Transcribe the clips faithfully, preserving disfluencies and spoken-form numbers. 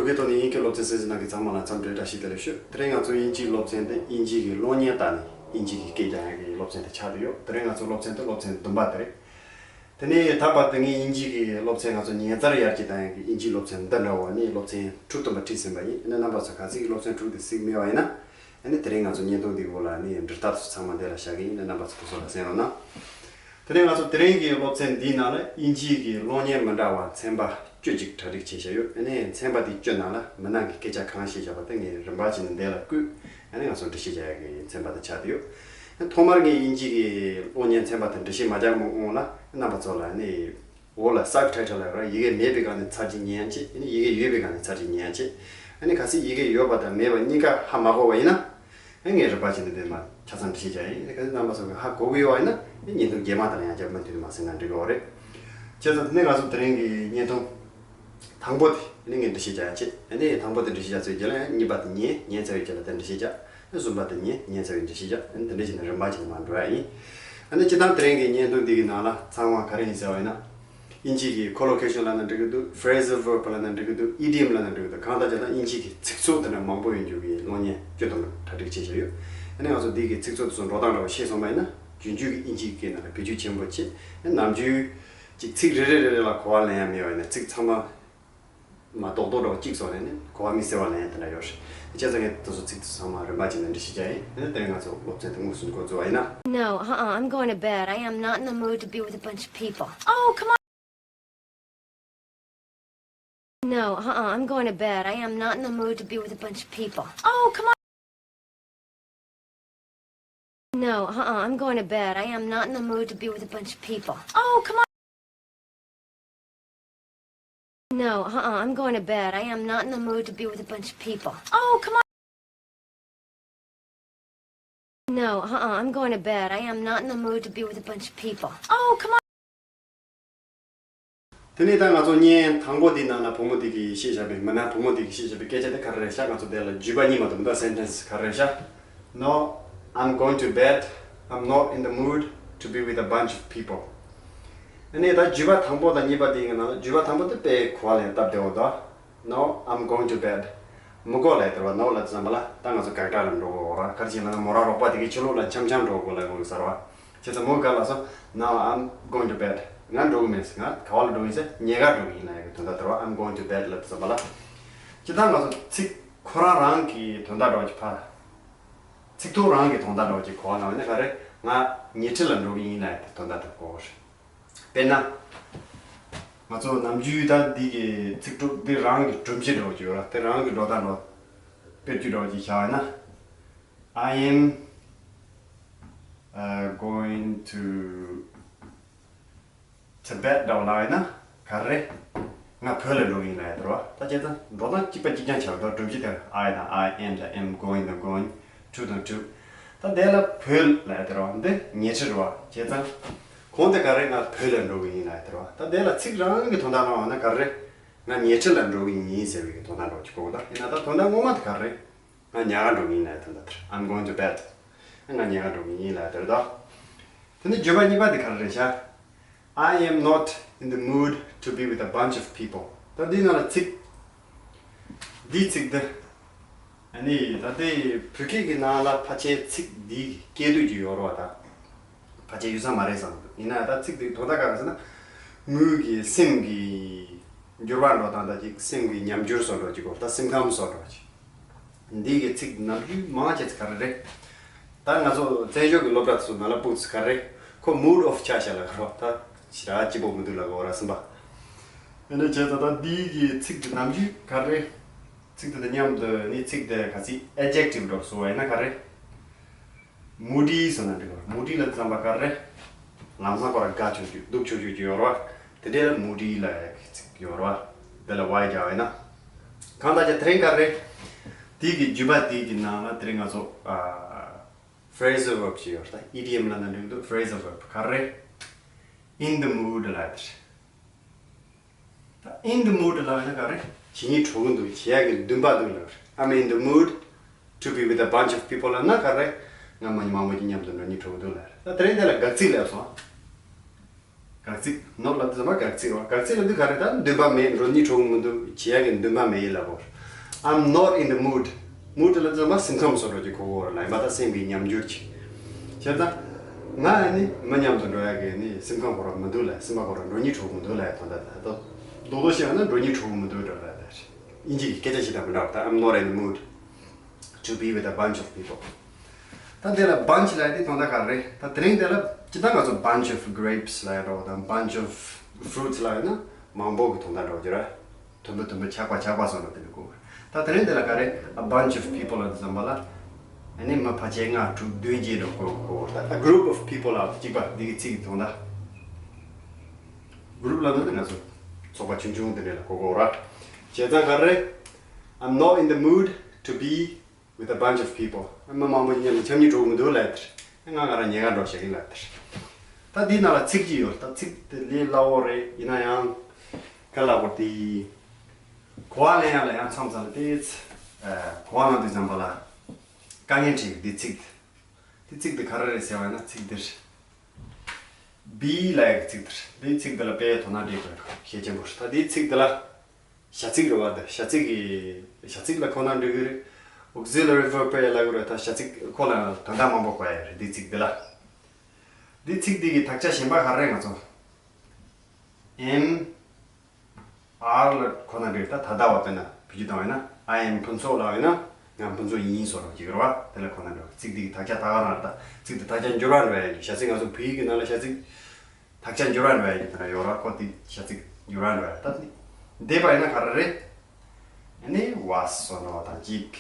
དེ་ཐོག་ནས་དབྱིན་སྐད་སློབ་ཚན་གསན་གཟིགས་གནང་མཁན་ཚང་མ་ལ་འཚམས་འདྲི་བཀྲ་ཤིས་བདེ་ལེགས་ཞུ། དེ་རིང་ང་ཚོ་དབྱིན་ཇིའི་སློབ་ཚན་དེ་དབྱིན་ཇི་གི་གློག་བརྙན་ལྟ་ནས་དབྱིན་ཇི་གི་སྐད་རྒྱག་ཡག་གི་སློབ་ཚན་དེ་ཆགས་བསྡད་ཡོད། དེ་རིང་ང་ཚོ་སློབ་ཚན་དེ་སློབ་ཚན་བདུན་པ་དེ་རེད། དེ་ནས་ད་བར་དུ་ངས་དབྱིན་ཇི་གི་སློབ་ཚན་ང་ཚོ་ཉེ་སར་ཡར་རྒྱས་བཏང་ཡག་གི་དབྱིན་ཇིའི་སློབ་ཚན་འདི་འདྲ་བ་ནི་སློབ་ཚན་དྲུག་བདུན་པ་ཁྲིད་ཟིན་པ་ཡིན། ཨ་ནི་རྣམ་པ་ཚོ་གལ་སྲིད་སློབ་ཚན་དྲུག་དེ་གཟིགས་མེད་པ་ཡིན་ན། ཨ་ནི་དེ་རིང་ང་ཚོ་བརྙན་ཐུང་འདིའི་འོག་ལ་ནི་འབྲི་རྟགས་ཚོ་ཚང་མ་འདི་ལ་བཞག་གི་ཡིན། ཨ་ནི་རྣམ་པ་ཚོ་དེ་ཚོ་ལ་གསན་རོགས་གནང་། དེ་ནས་ང་ཚོ་དེ་རིང་གི་སློབ་ཚན་འདིའི་ནང་ལ་དབྱིན་ཇིའི་གི་གློག་བརྙན་མི་འདྲ་བ་ཚན་པ་བཅུ་གཅིག་གྲ་སྒྲིག་བྱས་བཞག་ཡོད། ཨ་ནི་ཚན་པ་དེ་བཅུ་ནང་ལ་མི་སྣ་གི་སྐད་ཆ་གང་བཤད་བཞག་པ་དེ་ངས་རིམ་པ་བྱས་ནས་འདི་ལ་བཀོད། ཨ་ནི་ང་ཚོ་འགྲེལ་བཤད་རྒྱག་ཡག་གི་ཚན་པ་དེ་ཆགས་བསྡད་ཡོད། ཐོག་མར་ངས་དབྱིན་ཇི་གི་གློག་བརྙན་ཚན་པ་དེ་འགྲེལ་བཤད་མ་རྒྱག་མ་འོང་ལ་རྣམ་པ་ཚོ་ལ་ནི་འོག་ལ་སབ་ཊའི་ཊལ་ལ་ར་ཡི་གེ་མེད་པའི་སྒང་ནས་ཚར་གཅིག་ཉན་ཡག་བྱེད། ཨ་ནི་ཡི་གེ་ཡོད་པའི་སྒང་ནས་ཚར་གཅིག་ཉན་ཡག་བྱེད། ཨ་ནི་གལ་སྲིད་ཡི་གེ་ཡོད་པ་དང་མེད་པ་གཉིས་ཀ་ཧ་མ་གོ་བ་ཡིན་ན། ཨ་ངས་རིམ་པ་བྱས་ནས་འདི་མ་ཆ་ཚང་འགྲེལ་བཤད་རྒྱག་ཡིན། ཨ་ནི་གལ་སྲིད་རྣམ་པ་ཚོ་གི་ཧ་གོ་གི་ཡོད་པ་ཡིན་ན། ཨ་ནི་བརྙན་ཐུང་རྗེས་མ་དང་ཡང་བསྐྱར་མུ་མཐུད་དུ་མར་གསན་ན་འགྲིག་གི་རེད། བྱས་ཙང་དེ་ནས་ང་ཚོ་དེ་རིང་གི་བརྙན་ཐུང་དང་པོ་དེ་ནི་ངས་འགྲེལ་བཤད་རྒྱག་ཡག་བྱེད། ཨ་ནི་དང་པོ་དེ་འགྲེལ་བཤད་རྒྱག་ཚར་བའི་རྗེས་ལ་ཡང་གཉིས་པ་དེ་ཉན། ཉན་ཚར་བའི་རྗེས་ལ་དེ་འགྲེལ་བཤད་རྒྱག་ཨ་ནི་གསུམ་པ་དེ་ཉན། ཉན་ཚར་བའི་རྗེས་འགྲེལ་བཤད་རྒྱག་ཨ་ནི་དེ་འདྲ་བྱས་ནས་རིམ་པ་བྱས་ནས་མར་འགྲོ་ཡག་ཡིན། ཨ་ནི་སྤྱིར་བཏང་དེ་རིང་གི་བརྙན་ཐུང་འདི་གི་ནང་ལ་ཚང་མ་ག་རེ་ཡིན་ཟེར་བ་ཡིན་ན། དབྱིན་ཇི་གི་ཁོ་ལོ་ཀེ་ཤན་ལབ་ན་འགྲིག་གི་འདུག phrasal verb ལབ་ན་འགྲིག་གི་འདུག idiom ལབ་ན་འགྲིག་གི་འདུག་གང་ལྟར་བྱས་ན་དབྱིན་ཇི་གི་ཚིག་ཚོགས་དེ་འདྲ་མང་པོ་ཡོད་རྒྱུ་གི་གློག་བརྙན་བཅུ་དང་གྲ་སྒྲིག་བྱས་བཞག་ཡོད། ཨ་ནི་ང་ཚོ་འདི་གི་ཚིག་ཚོགས་དེ་ཚོ་འགྲོ་སྟངས་འདྲ་བོ་ཤེས་སོང་བ་ཡིན་ན། རྒྱུན་སྤྱོད་ཀྱི་དབྱིན་ཇིའི་སྐད་ནང་ལ་བེད་སྤྱོད་ཆེན་པོ་བྱེད། ཨ་ནི་ནམ་རྒྱུན་ཅིག་ཚིག་རེ་རེ་རེ་རེ་ལ་གོ་བ་ལེན་ཡག་མེད་པ་ཡིན་ན། ཚིག་ཚང་མ་མ་རྡོག་རྡོག་འདྲ་བོ་གཅིག་བཟོས་ནས་ནི་གོ་བ་མི་གསལ་བ་ལེན་ཡག་དེ་འདྲ་ཡོད་རེད། བྱས་ཙང་ངས་དེ་ཚོ་ཚིག་དེ་ཚང་མ་རིམ་པ་བྱས་ནས་འགྲེལ་བཤད་རྒྱག་ཡིན། ཨ་ནི་དེ་རིང་ང་ཚོ་སློབ་ཚན་དེ་དངོས་སུ་འགོ་འཛུགས་པ་ཡིན་ན། No, uh-uh, I'm going to bed. I am not in the mood to be with a bunch of people. Oh, come on. No, uh-uh, I'm going to bed. I am not in the mood to be with a bunch of people. Oh, come on. No, uh-uh, I'm going to bed. I am not in the mood to be with a bunch of people. Oh, come on. No, uh-uh, I'm going to bed. I am not in the mood to be with a bunch of people. Oh, come on. No, uh-uh, I'm going to bed. I am not in the mood to be with a bunch of people. Oh, come on. དེ་ནས་ད་ང་ཚོ་བརྙན་དང་པོ་འདི་ནང་ན་བུ་མོ་འདི་གིས་བཤད་བཞག་པའི། མི་སྣ་བུ་མོ་འདི་གིས་བཤད་བཞག་པའི་སྐད་ཆ་དེ་ག་རེ་རེད་ཤག་ང་ཚོ་དེ་ལ་བརྗོད་པ་གཉིས་མ་གཏོགས་མི་འདུག sentence ག་རེ་རེད་ཤག No, I'm going to bed. I'm not in the mood to be with a bunch of people. ཨ་ནི་ད་བརྗོད་པ་དང་པོ་དང་གཉིས་པ་དེའི་ནང་ལ། བརྗོད་པ་དང་པོ་དེ་དཔེ་གོ་བ་ལེན་སྟབས་བདེ་བོ་འདུག No, I'm going to bed. མི་དགོས་ལབ་ཡག་དེ་རེད་བ། No ལབ་དུས་ཙམ་པ་ལ་ད་ང་ཚོ་དགག་སྒྲ་ལ་འགྲོ་དགོས་རེད་བ། ག་རེ་བྱས་ན་མོ་རང་རོགས་པ་དེ་གིས་ཕྱི་ལོགས་ལ་འཆམ་འཆམ་འགྲོ་དགོས་ལབ་དགོས་ས་རེད་བ། བྱས་ཙང་མོ་ག་ལབ་སོང་། No, I'm going to bed. ང་འགྲོ་གི་མིན་ཟེར། ང་ག་པར་ལ་འགྲོ་གི་ཡིན་ཟེར། ཉལ་ག་འགྲོ་གི་ཡིན་ལབ་ཡག་གི་དོན་དག་དེ་རེད་བ། I'm going to bed ལབ་དུས་ཙམ་པ་ལ། སྤྱིར་བཏང་ང་ཚོ་ཚིག་ཁོ་རང་རང་གི་དོན་དག་འདྲ་བོ་ཅིག་ཕར། ཚིག་ཐོ་རང་གི་དོན་དག་འདྲ་བོ་ཅིག་གོ་བ་ལེན་པ་ཡིན་ན་ག་རེ། ང་ཉལ་ཁྲི་ལ་འགྲོ་གི་ཡིན་ལབ་ཡག་གི་དོན་དག་དེ་གོ་གི་རེད། དཔེར་ན། ང་ཚོ་ནམ་རྒྱུན་ད་འདི་གི་ཚིག་གྲུབ་འདི་རང་གི་སྒྲོམ་གཞི་འདྲ་བོ་ཅིག་ཡོད་ར། དེ་རང་གི་འགྲོ་སྟངས་འདྲ་བོ། དཔེར་བརྗོད་འདྲ་བོ་ཅིག་བཞག་པ་ཡིན་ན། I am, uh, going to Tibet འདྲ་བོ་ལབ་ཡིན་ན་ག་རེ། ང་བོད་ལ་འགྲོ་གི་ཡིན་ལབ་ཡག་དེ་རེད་བ། ད་བྱས་ཙང་འགྲོ་སྟངས་གཅིག་པ་གཅིག་རྐྱང་ཆགས་འདུག་སྒྲོམ་གཞི་དེར་I དང་I am དང་am། going དང་going། to དང་to། ད་དེ་ལ་བོད་ལབ་ཡག་དེ་རེད་བ། འདི་ཉལ་ཁྲི་རེད་བ། བྱས་ཙང་གོང་དེ་ག་རེ། ང་བོད་ལ་འགྲོ་གི་ཡིན་ལབ་ཡག་དེ་རེད་བ། ད་དེ་ལ་ཚིག་རང་གི་དོན་དག་བླངས་པ་ན་ག་རེ། ང་ཉལ་ཁྲི་ལ་འགྲོ་གི་ཡིན་ཟེར་བའི་གི་དོན་དག་འདྲ་བོ་ཅིག་གོ་གི་འདུག་ཡིན་ན་ད་དོན་དག་ངོ་མ་དེ་ག་རེ། ང་ཉལ་ག་འགྲོ་གི་ཡིན་ལབ་ཡག་དོན་དག་དེ་རེད། I'm going to bed. ང་ཉལ་ག་འགྲོ་གི་ཡིན་ལབ་ཡག་དེ་རེད་དོ། དེ་ནས་བརྗོད་པ་གཉིས་པ་དེ་ག་རེ་རེད་ཤག I am not in the mood to be with a bunch of people. ད་འདིའི་ནང་ལ་ཚིག་འདིའི་ཚིག་འདི། ཨ་ནི་ད་ལྟའི་བོད་སྐད་ཀྱི་ནང་ལ་ཕལ་ཆེར་ཚིག་འདིའི་སྐད་དོད་ཅིག་ཡོད་རེད་བ། ད་ཕལ་ཆེར་ཡོད་ས་མ་རེད་བསམ་གྱི་འདུག་ཡིན་ན་ད་ཚིག་འདི་དོན་དག་ག་རེ་ཟེར་ན། ངོས་ཀྱི་སེམས་ཀྱི་འགྱུར་བ་འགྲོ་སྟངས་དང་གཅིག་སེམས་ཀྱི་ཉམས་འགྱུར་བཟོ་འདྲ་ཅིག་གོ། ད་སེམས་ཁམས་བཟོ་འདྲ་ཅིག་འདི་གི་ཚིག་ནམ་རྒྱུན་མང་ཆེ་ཚིག་ག་རེ་རེད། ད་ང་ཚོ་བཙན་བྱོལ་གྱི་སློབ་གྲྭ་དེ་ཚོ་ནང་ལ་ཕྲུ་གུ་ཚོ་ག་རེ། ཁོ་mood off ཆགས་ཤག་ལབ་རོ། ད་ཞེ་དྲག་སྐྱིད་པོ་མི་འདུག་ལབ་དགོས་ར་སེམས་པ། ཨ་ནི་བྱས་ཙང་ད་འདི་གི་ཚིག་དེ་ནམ་རྒྱུན་ག་རེ། ཚིག་དེ་དང་མཉམ་དུ་ནི་ཚིག་དེ་ག་ཚིག adjective འདྲ་བཟོ་བ་ཡིན་ན་ག་རེ། moody ཟེར་ན་འགྲིག་གི་རེད། moody ལབ་དུས་ཙམ་པ་ག་རེ། ལམ་སང་ཁོ་རང་དགའ་ཆོག་ཆོག་སྡུག་ཆོག་ཆོག་ཅིག་ཡོད་རེད་བ། དེ་འདྲའི་ལ་moody ལབ་ཡག་གི་ཚིག་ཡོད་རེད་བ། དེ་ལ་Y རྒྱག་པ་ཡིན་ན། གང་ལྟར་ཀྱང་དེ་རིང་ག་རེ། དེ་གི་བརྗོད་པ་དེ་གི་ནང་ལ་དེ་རིང་ང་ཚོ་ཨ། phrasal verb ཅིག་ཡོད་རེད། ད་idiom ལབ་ན་འགྲིག་འདུག phrasal verb ག་རེ། in the mood ལབ་དེ་རེད། ད་in the mood ལབ་ན་ག་རེ། བྱེད་སྙིང་བྲོ་གི་འདུག་བྱེད་ཡག་གི་འདུན་པ་འདུག་ལབ་རེད། I'm in the mood to be with a bunch of people ལབ་ན་ག་རེ། ང་མི་མང་པོ་ཅིག་མཉམ་དུ་འགྲོ་སྙིང་བྲོ་གི་འདུག་ལབ་རེད། ད་དེ་རིང་དེ་ལ་དགག་ཚིག་ལབ་སོང་། དགག་ཚིག not ལབ་དུས་ཙམ་པ་དགག་ཚིག་རེད་བ། དགག་ཚིག་ལབ་དུས་ག་རེ། ད་འདུན་པ་མེད། འགྲོ་སྙིང་བྲོ་གི་མི་འདུག་བྱེད་ཡག་གི་འདུན་པ་མེད་ལབ་དགོས། I'm not in the mood. Mood ལབ་ཙམ་པ་སེམས་ཁམས་བཟོ་འདྲ་ཅིག་གོ་གོ་ར་ལ་ཡིན་པ། ད་སེམས་ཀྱི་ཉམས་འགྱུར་ཅིག་བྱས་ཙང་། ང་ནི་མི་མཉམ་དུ་འགྲོ་ཡ་གི་ནི་སེམས་ཁམས་ཁོ་རང་མི་འདུག་ལ། སེམས་པ་ཁོ་རང་འགྲོ་སྙིང་བྲོ་བོ་མི་འདུག་ལ། ཡ་དོན་དག་ད་ལྟ་རྡོག་རྡོག་བཤད་ན་འགྲོ་སྙིང་བྲོ་བོ་མི་འདུག་འདྲ་ལ། ད་དབྱིན་ཇི་གི་སྐད་ཆ་ཞིག་དང་མི་འདྲ་བ། ད། I'm not in the mood to be with a bunch of people. ད་འདི་ལ་bunch ལབ་ཡ་དེ་དོན་དག་ག་རེ་རེད། ད་དེ་རིང་འདི་ལ་ཇི་ལྟར་ང་ཚོ་bunch of grapes ལབ་ཡ་འདྲ་བོ་དང་bunch of fruits ལབ་ཡ་ན་མང་པོ་གི་དོན་དག་འདྲ་བོ་ཅིག་རེད། དུམ་བུ་དུམ་བུ་ཆག་པ་ཆག་པ་སོགས་ལ་དེ་འདྲ་གོ། ད་དེ་རིང་འདི་ལ་ག་རེ། a bunch of people ལབ་དུས་ཙམ་པ་ལ། ཨ་ནི་མི་ཕལ་ཆེར་ལྔ་དྲུག་བདུན་བརྒྱད་འདྲ་གོ་གོ། ད་a group of people ལབ་གཅིག་པ་འདི་གི་ཚིག་གི་དོན་དག group ལབ་ན་ང་ཚོ་ཚོགས་པ་ཆུང་ཆུང་དེ་འདྲ་ལ་གོ་གོ་ར། བྱས་ཙང་ག་རེ། I'm not in the mood to be with a bunch of people. མི་མང་པོ་མཉམ་དུ་འཆམ་སྙིང་བྲོ་བོ་མི་འདུག་ལབ་དེར། ང་ང་རང་ཉལ་ཁ་འགྲོ་བྱེད་ཀྱིན་ལབ་དེར། ད་འདིའི་ནང་ལ་ཚིག་གཅིག་ཡོད། ད་ཚིག་དེ་ལས་སླ་བོ་རེད། ཡིན་ན་ཡང་། ག་ལ་གོ་དེ། གོ་བ་ལེན་ཡ་ལ་ཡང་མཚམས་མཚམས་ལ་དེ། གོ་བ་ལེན་དུས་ཙམ་པ་ལ། དཀའ་ངལ་འཕྲད་ཀྱི་འདི་ཚིག་དེ། འདི་ཚིག་དེ་ག་རེ་རེད་ཟེར་བ་ཡིན་ན་ཚིག་འདིར། be ལབ་ཡ་གི་ཚིག་དེར། འདིའི་ཚིག་འདི་ལ་དཔེ་དོ་སྣང་སྤྲད་དགོས་ཤེས་ཆེན་པོ་རེད། ད་འདིའི་ཚིག་འདི་ལ། བྱ་ཚིག་རེད་བ། འདི་བྱ་ཚིག་གི། བྱ་ཚིག་ལ་ཁོ་ན་འགྲིག་གི་རེད། auxiliary verb ལབ་གི་རེད། ད་བྱ་ཚིག་ཁོ་ལ་དོན་དག་མང་པོ་གོ་ཡ་རེད་འདིའི་ཚིག་འདི་ལ། འདིའི་ཚིག་འདི་གི་དག་ཆ་གཞན་པ་ག་རེ་རེད། ང་ཚོ་am are ལ་ཁོ་ན་འགྲིག་ད་ད་ལྟ་བ་དཔེར་ན་བེད་སྤྱོད་བཏང་བ་ཡིན་ན། I am ཕུན་ཚོགས་ལབ་ཡིན་ན་ང་ཕུན་ཚོགས་ཡིན་ཟེར་རོགས་ཅིག་རེད་བ། དེ་ལ་ཁོ་ན་འགྲིག་ཚིག་འདི་གི་དག་ཆ་ད་ག་རང་རེད། ད་ཚིག་འདི་དག་ཆ་འགྱུར་བ་འགྲོ་ཡ་ཡིན། བྱ་ཚིག་ང་ཚོ་བོད་ཡིག་གི་ནང་ལ་བྱ་ཚིག་དག་ཆ་འགྱུར་བ་འགྲོ་ཡ་ཡིན་དེ་འདྲ་ཡོད་ར། ཁོ་དེ་བྱ་ཚིག་འགྱུར་བ་འགྲོ་ཡ། ད་འདི་འདས་པ་ཡིན་ན་ག་རེ་རེད། ཨ་ནི་was ཟེར་འགྲོ་བ་དང་གཅིག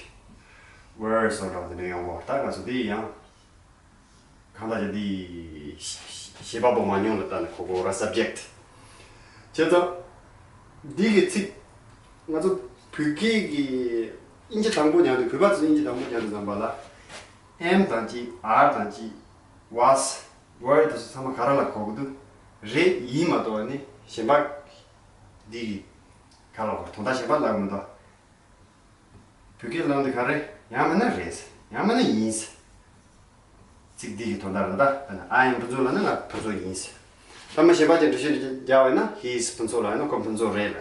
were ཟེར་འགྲོ་བ་དེ་འདྲ་ཡོང་གོ། ད་ང་ཚོ་འདི་ཡང་གང་ལྟར་ཀྱང་འདི་བྱེད་པ་པོ་མ་མྱོང་ལ་ལྟ་ནས་གོ་དགོས་ར། subject བྱས་ཙང་འདི་གི་ཚིག་ང་ཚོ་བོད་སྐད་ཀྱི་དབྱིན་ཇི་དང་པོ་ཉར་དུས། བོད་པ་ཚོས་དབྱིན་ཇི་དང་པོ་ཉར་དུས་ཙམ་པ་ལ། am དང་གཅིག are དང་གཅིག was were དེ་ཚོ་ཚང་མ་ག་རེ་ལ་གོ་གི་འདུག་རེད། ཡིན་མ་གཏོགས་ནི་གཞན་པ་འདི་གི་ག་ལ་གོ་དོན་དག་གཞན་པ་ལབ་མི་འདུག་བོད་སྐད་ལབ་འདི་ག་རེ། ཡང་མིན་ན་རེད། ཡང་མིན་ན་ཡིན། ཚིག་འདི་གི་དོན་དག་རེད། ད་ད་ནི་I am ཕུན་ཚོགས་ལབ་ན་ང་ཕུན་ཚོགས་ཡིན། ད་མི་གཞན་པ་ཅིག་འགྲེལ་བཤད་རྒྱག་པ་ཡིན་ན། He is ཕུན་ཚོགས་ལབ་ན་ཁོ་ཕུན་ཚོགས་རེད་ལབ།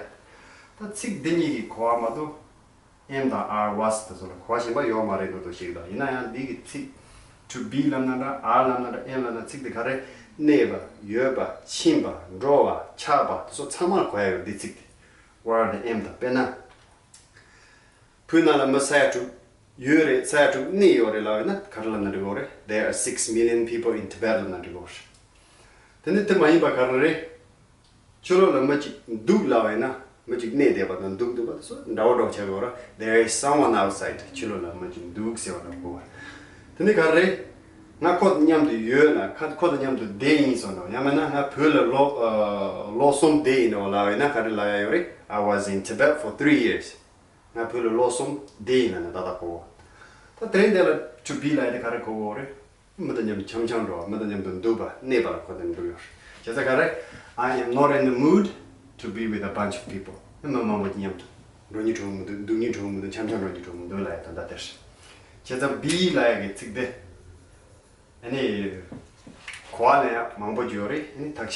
ད་ཚིག་འདི་གཉིས་ཀྱི་གོ་བ་མ་གཏོགས་am དང་are was དེ་ཚོ་ལ་གོ་བ་གཞན་པ་ཡོད་མ་རེད་འདུག་འདུག་ཞིག་ལ། ཡིན་ན་ཡང་འདི་གི་ཚིག་to be ལབ་ན་འདྲ། are ལབ་ན་འདྲ། am ལབ་ན། ཚིག་འདི་ག་རེ། གནས་པ། ཡོད་པ། ཕྱིན་པ། འགྲོ་བ། ཆགས་པ། དེ་ཚོ་ཚང་མར་གོ་ཡ་ཡོད། འདི་ཚིག་འདི་were དང་am དང་། དཔེར་ན། བོད་ནང་ལ་མི་ས་ཡ་དྲུག་ཡོད་རེད། ས་ཡ་དྲུག་གནས་ཡོད་རེད་ལབ་ཡོད་ན་ག་རེ་ལབ་ན་འགྲིག་གོ་རེད། There are six million people in Tibet ལབ་ན་འགྲིག་གོ་རེད། དེ་ནི་དེ་མ་ཡིན་པ་ག་རེ་རེད། ཕྱི་ལོགས་ལ་མི་གཅིག་འདུག་ལབ་ཡོད་ན། མི་གཅིག་གནས་བསྡད་པ་དང་འདུག་འདུག་པ་དེ་ཚོ་འདྲ་བོ་འདྲ་བོ་ཆགས་ཡོད་རེད། There is someone outside. ཕྱི་ལོགས་ལ་མི་གཅིག་འདུག་ཟེར་བ་འདྲ་བོ་གོ་བ། དེ་ནི་ག་རེ་རེད། ང་ཁོ་དང་མཉམ་དུ་ཡོད་ལ། ཁ་ཁོ་དང་མཉམ་དུ་བསྡད་ཡིན་ཟེར་བ་འདྲ་བོ། ཡང་མིན་ན་ང་བོད་ལ་ལོ་ཨ་ལོ་གསུམ་བསྡད་ཡིན་འདྲ་བོ་ལབ་ཡོད་ན་ག་རེ་ལབ་ཡ་ཡོད་རེད། I was in Tibet for three years. ང་བོད་ལ་ལོ་གསུམ་བསྡད་ཡིན་ལབ་ན་ཏག་ཏག་གོ་གོ། ད་དེ་རིང་འདི་ལ་to be ལབ་ཡ་དེ་ག་རེ་གོ་གོ་རེད། མི་དང་མཉམ་དུ་འཆམ་འཆམ་འགྲོ་བ། མི་དང་མཉམ་དུ་འདུག་པ། གནས་པ་ལ་གོ་དེ་འདུག་ཡོད་རེད། བྱས་ཙང་ག་རེ། I am not in the mood to be with a bunch of people. མི་མང་པོ་མཉམ་དུ་འགྲོ་སྙིང་བྲོ་བོ་མི་འདུག་འདུག་སྙིང་བྲོ་བོ་མི་འདུག་འཆམ་འཆམ་འགྲོ་སྙིང་བྲོ་བོ་མི་འདུག་ལབ་ཡ་དོན་དག་དེ་རེད། བྱས་ཙང་be ལབ་ཡ་གི་ཚིག་དེ། ཨ་ནི། གོ་བ་ལེན་ཡ་མང་པོ་ཅིག་ཡོད་རེད། ཨ་ནི་དག་ཆ།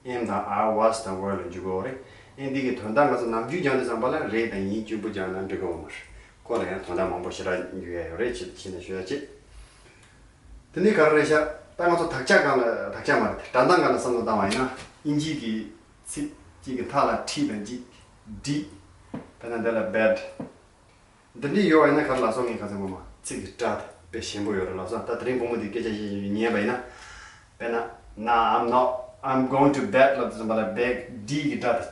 am དང་are, was དང་were ལ་འཇུག་དགོས་རེད། ཨ་ནི་འདི་གི་དོན་དག་ང་ཚོ་ནམ་རྒྱུན་སྦྱང་དུས་ཙམ་པ་ལ་རེད་དང་ཡིན་གཅིག་པུ་སྦྱངས་ན་འགྲིག་གི་ཡོད་མ་རེད། ཁོ་ལ་ཡང་དོན་དག་མང་པོ་ཞེ་དྲག་འཇུག་ཡ་ཡོད་རེད། ཅེས་ཤེས་ནས་ཞུ་ཡ་བྱེད། དེ་ནས་ག་རེ་རེད་ཤག་ད་ང་ཚོ་དག་ཆ་སྒང་ལ། དག་ཆ་མ་རེད། སྒྲ་གདངས་སྒང་ལ་བསམ་བློ་བཏང་བ་ཡིན་ན། དབྱིན་ཇི་གི་ཚིག་གཅིག་གི་མཐའ་ལ་T དང་གཅིག D། དཔེར་ན་འདི་ལ་bed། འདི་འདྲའི་ཡོད་པ་ཡིན་ན་ག་རེ་ལབ་སོང་། ངས་ཁ་སང་ངོ་མ་ཚིག་གི་སྒྲ་དེ་དཔེ་ཞན་པོ་ཡོད་རེད་ལབ་སོང་། ད་དེ་རིང་བུ་མོ་འདིས་སྐད་ཆ་བཤད་བཤད་ཉན་པ་ཡིན་ན། དཔེར་ན། No, I'm not, I'm going to bed ལབ་དུས་ཙམ་པ་ལ་bed D གི་སྒྲ་དེ།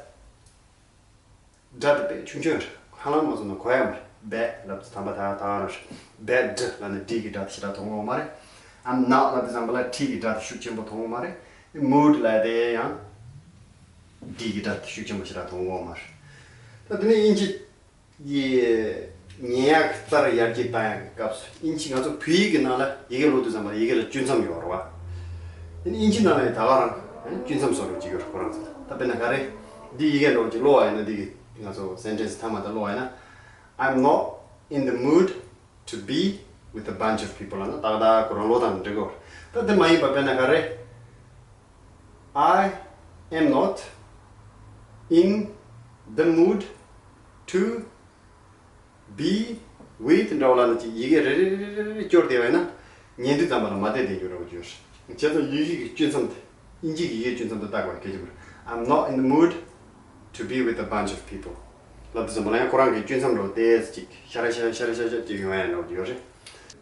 སྒྲ་དེ་དཔེ་ཆུང་ཆུང་རེད། ཧ་ལམ་མ་སོང་ན་གོ་ཡ་མ་རེད། bed ལབ་དུས་དམ་པ་ད་ད་རང་རེད། bed ལབ་ན་D གི་སྒྲ་དེ་ཞེ་དྲག་མཐོང་གི་ཡོད་མ་རེད། I'm not ལབ་དུས་ཙམ་པ་ལ་T གི་སྒྲ་དེ་ཤུགས་ཆེན་པོ་མཐོང་གི་ཡོད་མ་རེད། mood ལབ་དེ་ཡང་D གི་སྒྲ་དེ་ཤུགས་ཆེན་པོ་ཞེ་དྲག་མཐོང་གི་ཡོད་མ་རེད། ད་དེ་ནས་དབྱིན་ཇི། ཡི། ཉན་ཡག་རྩར་ཡར་རྒྱས་བཏང་ཡག་གི་སྐབས་སུ། དབྱིན་ཇི། ང་ཚོ་བོད་ཡིག་གི་ནང་ལ་ཡི་གེ་ཀློག་དུས་ཙམ་པ་ལ་ཡི་གེ་ལ་གཅུན་མཚམས་ཡོད་རེད་བ། དབྱིན་ཇི་ནང་ལ་ཡང་ད་ག་རང་གཅུན་མཚམས་བཟོ་རོགས་བྱེད་ཀྱི་ཡོད་རེད་ཁོ་རང་ཚོ། ད་དཔེར་ན་ག་རེ། འདི་ཡི་གེ་འདྲ་བོ་ཅིག་ཀློག་པ་ཡིན་ན། འདི་གི་ང་ཚོ་sentence མཐའ་མ་དེ་ཀློག་པ་ཡིན་ན། I'm not in the mood to be with a bunch of people ལབ་ན་ཏག་ཏག་ཁོ་རང་ཀློག་སྟངས་འགྲིག་གི་ཡོད་རེད། ད་དེ་མ་ཡིན་པ་དཔེར་ན་ག་རེ། I am not in the mood to be with འདྲ་བ་ལ་ནི་ཅིག་ཡི་གེ་རེ་རེ་རེ་རེ་རེ་སྐྱོར་བསྡད་པ་ཡིན་ན། ཉན་དུས་ཙམ་པ་ལ་མ་བསྡད་བསྡད་རྒྱུ་འདྲ་བོ་ཅིག་ཡོད་རེད། བྱས་ཙང་ཡི་གེ་གི་གཅོད་མཚམས་དེ། དབྱིན་ཇིའི་ཡི་གེ་གཅོད་མཚམས་དེ་བལྟ་དགོས་གལ་ཆེན་པོ་རེད། I'm not in the mood to be with a bunch of people. ལབ་དུས་ཙམ་པ་ལ་ཡང་ཁོ་རང་གི་གཅོད་མཚམས་འདྲ་བོ་ཏོག་ཙམ་ཅིག་ཤ་ར་ཤ་ར་ཤ་ར་ཤ་ར་ཅིག་ཡོང་ཡ་འདྲ་བོ་ཅིག་ཡོད་རེད།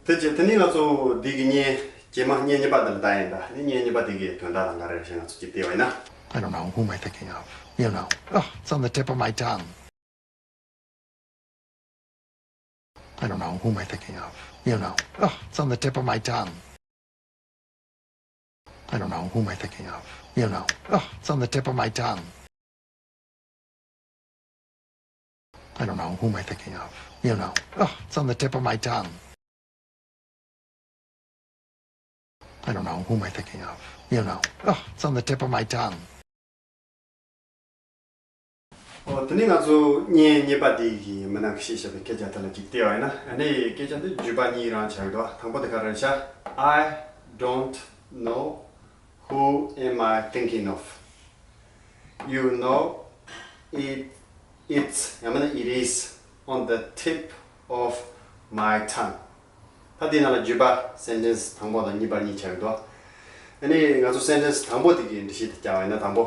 དེ་བྱས་དེ་ནི་ང་ཚོ་འདི་གི་བརྙན་རྗེས་མ་བརྙན་གཉིས་པ་འདི་ལ་བལྟ་ཡིན་ད། ནི་བརྙན་གཉིས་པ་འདི་གི་དོན་དག་དང་ག་རེ་རེད་ཞེས་ང་ཚོ་ཅིག་བལྟས་པ་ཡིན་ན། I don't know, who am I thinking of? You know, oh, it's on the tip of my tongue. I don't know, who am I thinking of? You know, oh, it's on the tip of my tongue. I don't know, who am I thinking of? You know, oh, it's on the tip of my tongue. I don't know, who am I thinking of? You know, oh, it's on the tip of my tongue. I don't know, who am I thinking of? You know, oh, it's on the tip of my tongue. ཨོ། དེ་ནས་ང་ཚོ་བརྙན་གཉིས་པ་དེ་གི་མི་ནང་གི་བཤད་བཞག་པའི་སྐད་ཆ་དེ་ལ་ཅིག་བལྟས་པ་ཡིན་ན། ཨ་ནི་སྐད་ཆ་འདི་བརྗོད་པ་གཉིས་རང་ཆགས་འདུག་དང་པོ་དེ་ག་རེ་ཤག I don't know, who am I thinking of? You know, it, it's, ཡང་མིན་ན it is on the tip of my tongue. ད་དེའི་ནང་ལ་བརྗོད་པ་སེན་ཊེན་སི་དང་པོ་དང་གཉིས་པ་གཉིས་ཆགས་ཀྱི་འདུག་ཨ་ནི་ང་ཚོ་སེན་ཊེན་སི་དང་པོ་དེ་གི་འགྲེལ་བཤད་དེ་བརྒྱབ་པ་ཡིན་ན། དང་པོ།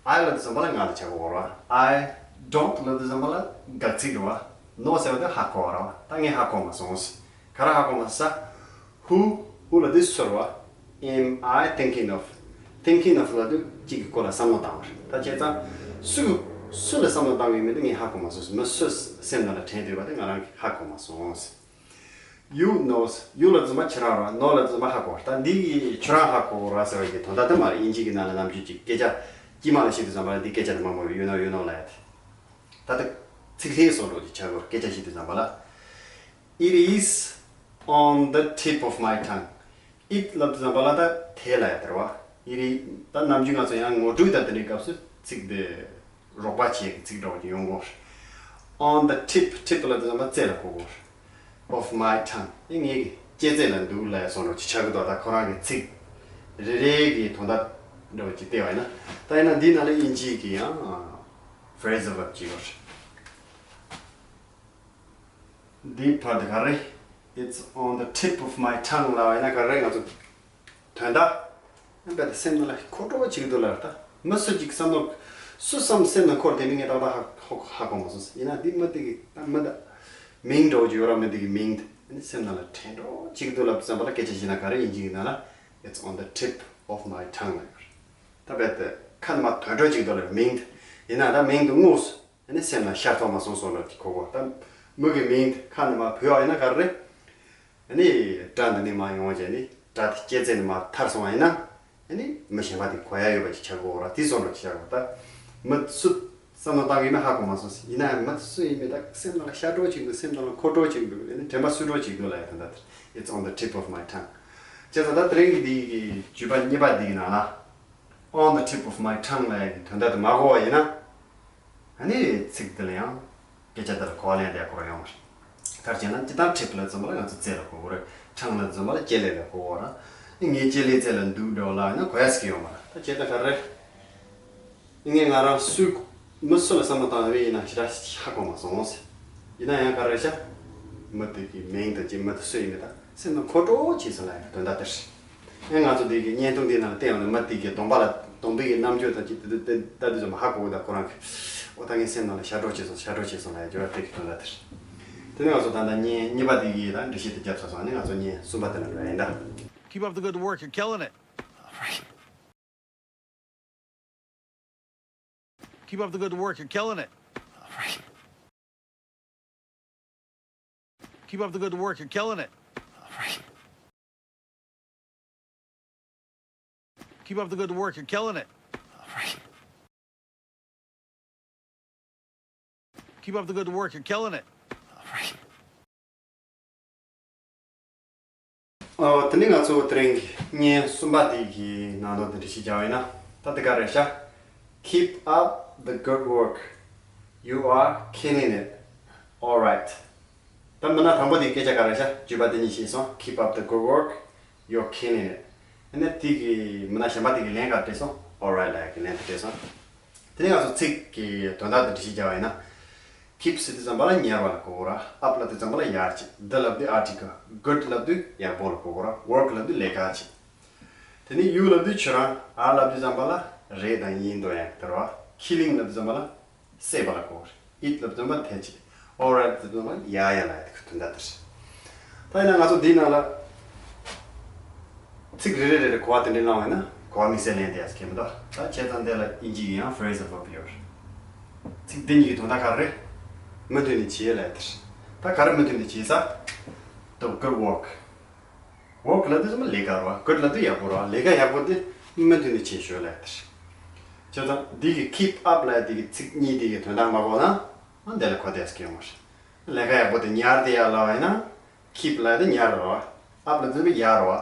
I ལབ་དུས་ཙམ་པ་ལ་ང་ལ་ཆགས་དགོས་རེད་བ། I don't ལབ་དུས་ཙམ་པ་ལ་དགག་ཚིག་རེད་བ། No ཟེར་བ་དེ་ཧ་གོ་བ་རེད་བ། ད་ངས་ཧ་གོ་མ་སོང་། ག་རེ་ཧ་གོ་མ་སོང་ཟེར། Who, who ལབ་དུས་སུ་རེད་བ། Am I thinking of? Thinking of ལབ་དུས་གཅིག་གི་སྐོར་ལ་བསམ་བློ་བཏང་བ་རེད། ད་བྱས་ཙང་སུ་གི་སུ་ལ་བསམ་བློ་བཏང་གི་མེད་དུས་ངས་ཧ་གོ་མ་སོང་ཟེར། མི་སུ་སེམས་ནང་ལ་དྲན་བསྡད་པ་དེ་ང་རང་གིས་ཧ་གོ་མ་སོང་ཟེར། You knows, you ལབ་དུས་ཙམ་པ་ཁྱེད་རང་རེད་བ། Know ལབ་དུས་ཙམ་པ་ཧ་གོ་བ་རེད། ད་འདི་གི་ཁྱོད་རང་ཧ་གོ་རེད་བ་ཟེར་བ་གི་དོན་དག་དེ་མ་རེད། དབྱིན་ཇི་གི་ནང་ལ་ནམ་རྒྱུན་གྱི་སྐད་ཆ་དཀྱིལ་མ་ལ་བཤད་དུས་ཙམ་པ་ལ་འདི་སྐད་ཆ་དེ་མང་པོ་ཡོད། You know, you know ལབ་ཡ་དེ། ད་ལྟ་ཚིག་ལྷད་བཟོ་འདྲ་ཅིག་ཆགས་ཀྱི་ཡོད་རེད། སྐད་ཆ་བཤད་དུས་ཙམ་པ་ལ། It is on the tip of my tongue. It ལབ་དུས་ཙམ་པ་ལ་ད་དེ་ལབ་ཡ་དེ་རེད་བ། It is ད་ནམ་རྒྱུན་ང་ཚོ་ཡང་ངོ་སྤྲོད་དང་དེ་འདྲའི་སྐབས་སུ་ཚིག་དེ་རོགས་པ་བྱེད་ཀྱི་ཚིག་འདྲ་བོ་ཅིག་ཡོང་གི་ཡོད་རེད། On the tip, tip ལབ་དུས་ཙམ་པ་རྩེ་ལ་གོ་གི་ཡོད་རེད། Of my tongue. ཨེ་ངའི་ལྕེ་རྩེ་ལ་འདུག་ལབ་ཡ་བཟོ་འདྲ་ཅིག་ཆགས་ཀྱི་འདུག་ད་ཁོ་རང་གི་ཚིག་རེ་རེ་གི་དོན་དག་འདྲ་བོ་ཅིག་བལྟས་པ་ཡིན་ན། ད་ཡིན་ན་འདིའི་ནང་ལ་དབྱིན་ཇིའི་གི་ཡང་phrasal verb ཅིག་ཡོད་རེད། འདིའི་བར་དུ་ག་རེ། It's on the tip of my tongue ལབ་པ་ཡིན་ན་ག་རེ། ང་ཚོ་དོན་དག་རྦད་དེ་སེམས་ནང་ལ་མཁོ་སྤྲོ་བྱེད་ཀྱི་འདུག་ལབ་ད། མི་སུ་གཅིག་བསམ་བློ་སུ་བསམ་སེམས་ནང་འཁོར་དེ་ནི་ངས་ཏག་ཏག་ཧ་ཧ་ཧ་གོ་མ་སོང་ཟེར། ཡིན་ན་འདི་མི་དེ་གི་ད་མི་ད་མིང་འདྲ་བོ་ཅིག་ཡོད་ར། མི་དེ་གི་མིང་དེ་ནི་སེམས་ནང་ལ་དྲན་འགྲོ་བྱེད་ཀྱི་འདུག་ལབ་ཙམ་པ་ལ་སྐད་ཆ་བཤད་ན་ག་རེ། དབྱིན་ཇི་གི་ནང་ལ། It's on the tip of my tongue ལབ་ཡོད་རེད། ད་རྦད་དེ་ཁ་ནས་མར་ཐོན་འགྲོ་བྱེད་ཀྱི་འདུག་ལབ་མིང་དེ། ཡིན་ན་ད་མིང་དེ་དངོས་སུ། ཨ་ནི་སེམས་ལ་ཤར་ཐོག་མ་སོང་སོང་ལ་གོ་གོ། ད་མི་གི་མིང་དེ་ཁ་ནས་མར་བོས་པ་ཡིན་ན་ག་རེ་རེད། ཨ་ནི་སྒྲ་འདི་ནས་མར་ཡོང་བ་བྱས་ནི་སྒྲ་དེ་ལྕེ་རྩེ་ནས་མར་ཐར་སོང་བ་ཡིན་ན། ཨ་ནི་མི་གཞན་པ་དེ་གོ་ཡ་ཡོད་པ་ཅིག་ཆགས་ཀྱི་ཡོད་ར། དེ་སོང་འགྲོ་ཅིག་ཆགས་ཀྱི་ཡོད། ད་མི་སུ་བསམ་བློ་བཏང་གི་ཡིན་མིན་ཧ་གོ་མ་སོང་ཟེར། ཡིན་ན་ཡང་མི་སུ་ཡིན་མིན་ད་སེམས་ནང་ལ་ཤར་འགྲོ་བྱེད་ཀྱི་འདུག་སེམས་ནང་ལ་འཁོར་འགྲོ་བྱེད་ཀྱི་འདུག་ཨ་ནི་དྲན་པ་གསོས་འགྲོ་བྱེད་ཀྱི་འདུག་ལབ་ཡ་དེ་འདྲ་དེ། It's on the tip of my tongue. བྱས་ཙང་ད་དེ་རིང་གི་འདི་གི་བརྗོད་པ་གཉིས་པ་འདི་གི་ནང་ལ། On the tip of my tongue ལབ་ཡ་གི་དོན་དག་དེ་མ་གོ་བ་ཡིན་ན། ཨ་ནི་ཚིག་འདི་ལ་ཡང་སྐད་ཆ་འདི་ལ་གོ་བ་ལེན་བསྡད་ཁོ་རང་ཡོང་བ་རེད། ག་རེ་བྱས་ན་སྤྱིར་བཏང་tip ལབ་ཙམ་པ་ལ་ང་ཚོ་རྩེ་ལ་གོ་གི་རེད། tongue ལབ་ཙམ་པ་ལ་ལྕེ་ལེ་ལ་གོ་གི་རེད། ཨ་ནི་ངའི་ལྕེ་ལེ་རྩེ་ལ་འདུག་འདྲ་བོ་ལབ་ཡིན་ན་གོ་ཡ་ཟིག་ཡོད་མ་རེད། ད་བྱས་ད་ག་རེ། ངས་ང་རང་སུ་མི་སུ་ལ་བསམ་བློ་བཏང་བ་ཡིན་ན་ཞེ་དྲག་ཧ་གོ་མ་སོང་ཟེར། ཡིན་ན་ཡང་ག་རེ་བྱ། མི་དེ་གི་མིང་དང་གཅིག་མི་དེ་སུ་ཡིན་མིན་དང་སེམས་ནང་འཁོར་འགྲོ་བྱས་སོང་ལབ་ཡ་དོན་དག་དེ་རེད། ཨེ་ང་ཚོ་དེ་གི་བརྙན་ཐུང་དེ་ནང་བལྟས་ཡོང་ན་མི་དེ་གི་གདོང་པ་ལ་གདོང་པའི་གི་རྣམ་འགྱུར་དང་གཅིག་དེ་དེ་ལྟ་དུས་ཙམ་ཧ་གོ་གི། ད་ཁོ་རང་གི་ཨོ་ད་ངའི་སེམས་ནང་ལ་ཤར་འགྲོ་བྱས་སོང་ཤར་འགྲོ་བྱས་སོང་ལབ་ཡ་སྦྱོར་བ་དེ་གི་དོན་དག་དེ་རེད། དེ་ནས་ང་ཚོ་ད་ལྟ་བརྙན་གཉིས་པ་དེ་གི་ད་འགྲེལ་བཤད་དེ་བརྒྱབ་ཚར་སོང་། ཨ་ནི་ང་ཚོ་བརྙན་གསུམ་པ་དེ་ལ་འགྲོ་ཡ་ཡིན་ད། Keep up the good work, you're killing it. Keep up the good work, you're killing it. Keep up the good work, you're killing it. Keep up the good work, you're killing it. Keep up the good work, you're killing it. ཨོ། དེ་ནི་ང་ཚོ་དེ་རིང་གི་བརྙན་གསུམ་པ་དེ་གི་ནང་དོན་དེ་འགྲེལ་བཤད་རྒྱག་པ་ཡིན་ན། ད་དེ་ག་རེད་ཤག Keep up the good work. You are killing it. All right. ད་མི་སྣ་དང་པོ་དེའི་སྐད་ཆ་ག་རེ་ཤག་བརྗོད་པ་དེ་གཉིས་ཤེས་སོང་། Keep up the good work. You're killing it. ཨ་ནི་དེ་གི་མི་སྣ་གཞན་པ་དེ་གི་ལན་ག་རེ་སྤྲད་སོང་། All right ལབ་ཡ་གི་ལན་དེ་སྤྲད་སོང་། དེ་ནི་ང་ཚོ་ཚིག་གི་དོན་དག་དེ་འགྲེལ་བཤད་རྒྱག་པ་ཡིན་ན། Keep ཟེར་དུས་ཙམ་པ་ལ་ཉར་བ་ལ་གོ་དགོས་ར། up ལབ་དུས་ཙམ་པ་ལ་ཡར་བྱེད། the ལབ་དུས་article། good ལབ་དུས་ཡག་པོ་ལ་གོ་དགོས་ར། work ལབ་དུས་ལས་ཀ་བྱེད། དེ་ནས་you ལབ་དུས་ཁྱོད་རང་། are ལབ་དུས་ཙམ་པ་ལ་རེད་དང་ཡིན་དོ་ཡང་དེ་ར། killing ལབ་དུས་ཙམ་པ་ལ་བསད་པ་ལ་གོ་དགོས་ར། it ལབ་དུས་ཙམ་པ་ལ་དེ་བྱེད། alright ལབ་དུས་ཙམ་པ་ལ་ཡ་ཡ་ལ་ཡ་དེ་གི་དོན་དག་དེ་རེད། ད་ཡིན་ན་ང་ཚོ་འདིའི་ནང་ལ་ཚིག་རེ་རེ་རེ་རེ་གོ་བ་དེ་འདྲ་བླངས་པ་ཡིན་ན་གོ་བ་དམིགས་བསལ་ལེན་དེ་ཡག་གི་མི་འདུག་ད་བྱས་ཙང་དེ་ལ་དབྱིན་ཇི་ཡི་ཡང་phrasal verb ཡོད་རེད། ཚིག་འདི་གཉིས་ཀྱི་དོན་དག་ག་རེ་རེད། མུ་མཐུད་ནས་བྱེད་ལབ་ཡ་དེ་རེད། ད་ག་རེ་མུ་མཐུད་ནས་བྱེད་ས། The good work། work ལབ་དུས་ཙམ་པ་ལས་ཀ་རེད་བ། good ལབ་དུས་ཡག་པོ་རེད་བ། ལས་ཀ་ཡག་པོ་དེ་མུ་མཐུད་ནས་བྱེད་ཤོག་ལབ་ཡ་དེ་རེད། བྱས་ཙང་འདི་གི་keep up ལབ་ཡ་དེ་གི་ཚིག་གཉིས་དེ་གི་དོན་དག་མ་གོ་ན། ཨ་འདི་ལ་གོ་བདེ་སྐྱོན་མ་རེད། ལས་ཀ་ཡག་པོ་དེ་ཉར་བསྡད་ཡ་ལབ་པ་ཡིན་ན། keep ལབ་དེ་ཉར་རོ། up ལབ་དེ་ཡར་རོ།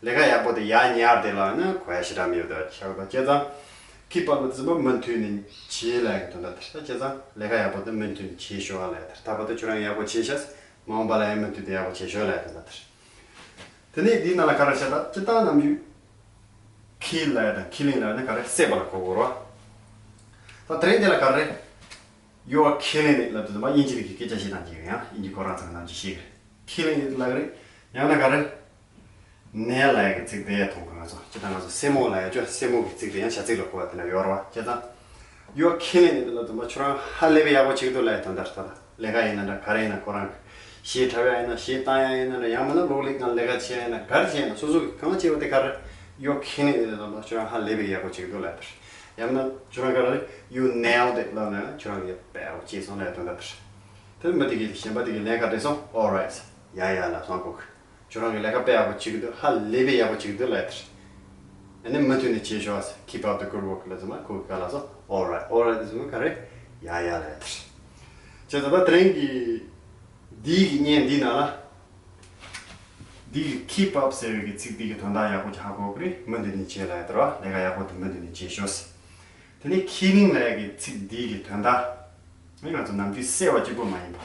ལས་ཀ་ཡག་པོ་དེ་ཡར་ཉར་བསྡད་ལབ་ན་གོ་ཡ་ཞེ་དྲག་མི་ཡོད་དོ་ཆགས་དོ། བྱས་ཙང་keep up ལབ་དེ་མུ་མཐུད་ནས་བྱེད་ལབ་ཡ་གི་དོན་དག་དེ་རེད། བྱས་ཙང་ལས་ཀ་ཡག་པོ་དེ་མུ་མཐུད་ནས་བྱེད་ཤོག་ལབ་ཡ་དེ་རེད། ད་བར་དུ་ཁྱོད་རང་ཡག་པོ་བྱས་ཤག་མ་འོངས་པ་ལ་ཡང་མུ་མཐུད་དེ་ཡག་པོ་བྱེད་ཤོག་ལབ་ཡ་དེ་འདྲ་དེ་རེད། དེ་ནས་འདིའི་ནང་ལ་ག་རེ་བཤད་ད་སྤྱིར་བཏང་ནམ་རྒྱུན་kill ལབ་ཡ་དང་killing ལབ་ཡ་ནི་ག་རེ་བསད་པ་ལ་གོ་དགོས་རེད་བ། ད་དེ་རིང་འདི་ལ་ག་རེ། You are killing it ལབ་དུས་ཙམ་པ་དབྱིན་ཇི་ལ་གི་སྐད་ཆ་བཤད་སྟངས་ཅིག་ཡོད། ཡང་དབྱིན་ཇི་ཁོ་རང་ཚང་ནམ་རྒྱུན་བཤད་གི་རེད། Killing it ལབ་གི་རེད། ཡང་ན་ག་རེ། ནས་ལབ་ཡ་གི་ཚིག་དེ་མཐོང་གི་ང་ཚོ་སྤྱིར་བཏང་ང་ཚོ་སེན་མོ་ལབ་ཡ་ཅོ་སེན་མོ་གི་ཚིག་དེ་ཡང་བྱ་ཚིག་ལ་གོ་བ་དེ་འདྲ་ཡོད་རེད་བ། བྱས་ཙང་You are killing it ལབ་དུས་ཙམ་པ་ཁྱོད་རང་ཧ་ལས་པའི་ཡག་པོ་བྱེད་ཀྱི་འདུག་ལབ་ཡ་དོན་དག་རེད། ད་ལས་ཀ་ཡིན་ན་འདྲ་ག་རེ་ཡིན་ན་ཁོ་རང་གི་གཞས་འཁྲབ་ཡ་ཡིན་ན་གཞས་བཏང་ཡ་ཡིན་ན་འདྲ་ཡང་མིན་ན་གློག་ཀླད་སྒང་ལས་ཀ་བྱེད་ཡ་ཡིན་ན་ག་རེ་བྱེད་ཡ་ཡིན་ན་སོ་སོ་གི་གང་བྱེད་པ་དེ་ག་རེ། You are killing it ལབ་དུས་ཙམ་པ་ཁྱོད་རང་ཧ་ལས་པའི་ཡག་པོ་བྱེད་ཀྱི་འདུག་ལབ་ཡ་དེ་རེད། ཡང་མིན་ན་ཁྱོད་རང་ག་རེ། You nailed it ལབ་ན་ཁྱོད་རང་གིས་དཔེ་ཡག་པོ་བྱས་སོང་ལབ་ཡ་དོན་དག་དེ་རེད། དེ་མི་དེ་གིས་གཞན་པ་དེ་གིས་ལན་ག་འདྲ་སོང་། All right། ཡ་ཡ་ལབ་སོང་ཁོ་གིས། ཁྱོད་རང་གིས་ལས་ཀ་དཔེ་ཡག་པོ་བྱེད་ཀྱི་འདུག་ཧ་ལས་པའི་ཡག་པོ་བྱེད་ཀྱི་འདུག་ལབ་ཡ་དེ་རེད། ཨ་ནི་མུ་མཐུད་ནས་བྱེད་ཤོག Keep up the good work ལབ་དུས་ཙམ་པ་ཁོ་གིས་ག་ལབ་སོང་། All right། All right དེ་ཙམ་པ་ག་རེ། ཡ་ཡ་ལབ་ཡ་དེ་རེད། བྱས་ཙང་ད་དེ་རིང་གི་འདིའི་གི་བརྙན་འདིའི་ནང་ལ། འདི་གི་keep up ཟེར་བའི་གི་ཚིག་འདི་གི་དོན་དག་ཡག་པོ་ཅིག་ཧ་གོ་གི་རེད། མུ་མཐུད་ནས་བྱེད་ལབ་ཡ་དེ་རེད་བ། ལས་ཀ་ཡག་པོ་དེ་མུ་མཐུད་ནས་བྱེད་ཤོག་དེ་ནས་killing ལབ་ཡ་གི་ཚིག་འདི་གི་དོན་དག་ནི་ང་ཚོ་ནམ་རྒྱུན་བསད་པ་གཅིག་པོ་མ་ཡིན་པ།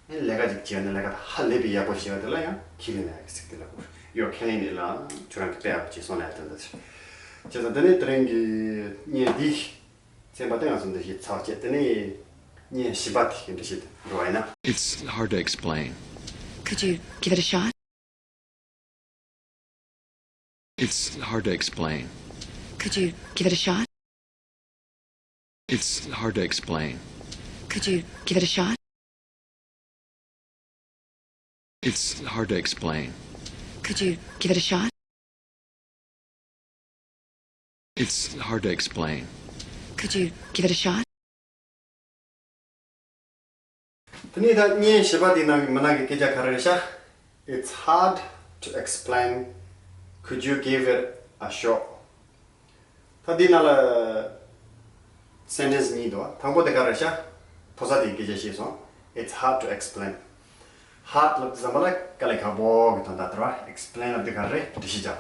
ཨེ་ལས་ཀ་ཅིག་བྱས་ན་ལས་ཀ་དེ་ཧ་ལས་པའི་ཡག་པོ་བྱས་པ་དེ་ལ་ཡང་killing ལབ་ཡ་གི་ཚིག་དེ་ལ་གོ། You are killing it ལ་ཁྱོད་རང་གིས་དཔེ་ཡག་པོ་བྱས་སོང་ལབ་ཡ་དོན་དག་དེ་རེད། བྱས་ཙང་དེ་ནས་དེ་རིང་གི་བརྙན་འདི། ཚན་པ་དེ་ང་ཚོ་འདི་ཞིག་ཚགས་བཅད་དེ་ནས་བརྙན་བཞི་པ་དེ་འདྲ་ཞིག་འགྲོ་བ་ཡིན་ན། It's hard to explain. Could you give it a shot? It's hard to explain. Could you give it a shot? It's hard to explain. Could you give it a shot? It's hard to explain. Could you give it a shot? It's hard to explain. Could you give it a shot? དེ་ནས་ད་བརྙན་བཞི་པ་དེའི་ནང་གི་མི་ནག་གི་སྐད་ཆ་ག་རེ་རེད་ཤག It's hard to explain. Could you give it a shot? ད་འདི་ནང་ལ་sentence གཉིས་འདུག་དང་པོ་དེ་ག་རེ་ཤག་མཐོ་ས་དེའི་སྐད་ཆ་ཤེས་སོང་། It's hard to explain. Hard ལབ་དུས་ཙམ་པ་ལ་དཀའ་ལས་ཁག་པོ་གི་དོན་དག་དེ་རེད་བ། explain ལབ་དུས་ག་རེ་འགྲེལ་བཤད་རྒྱག་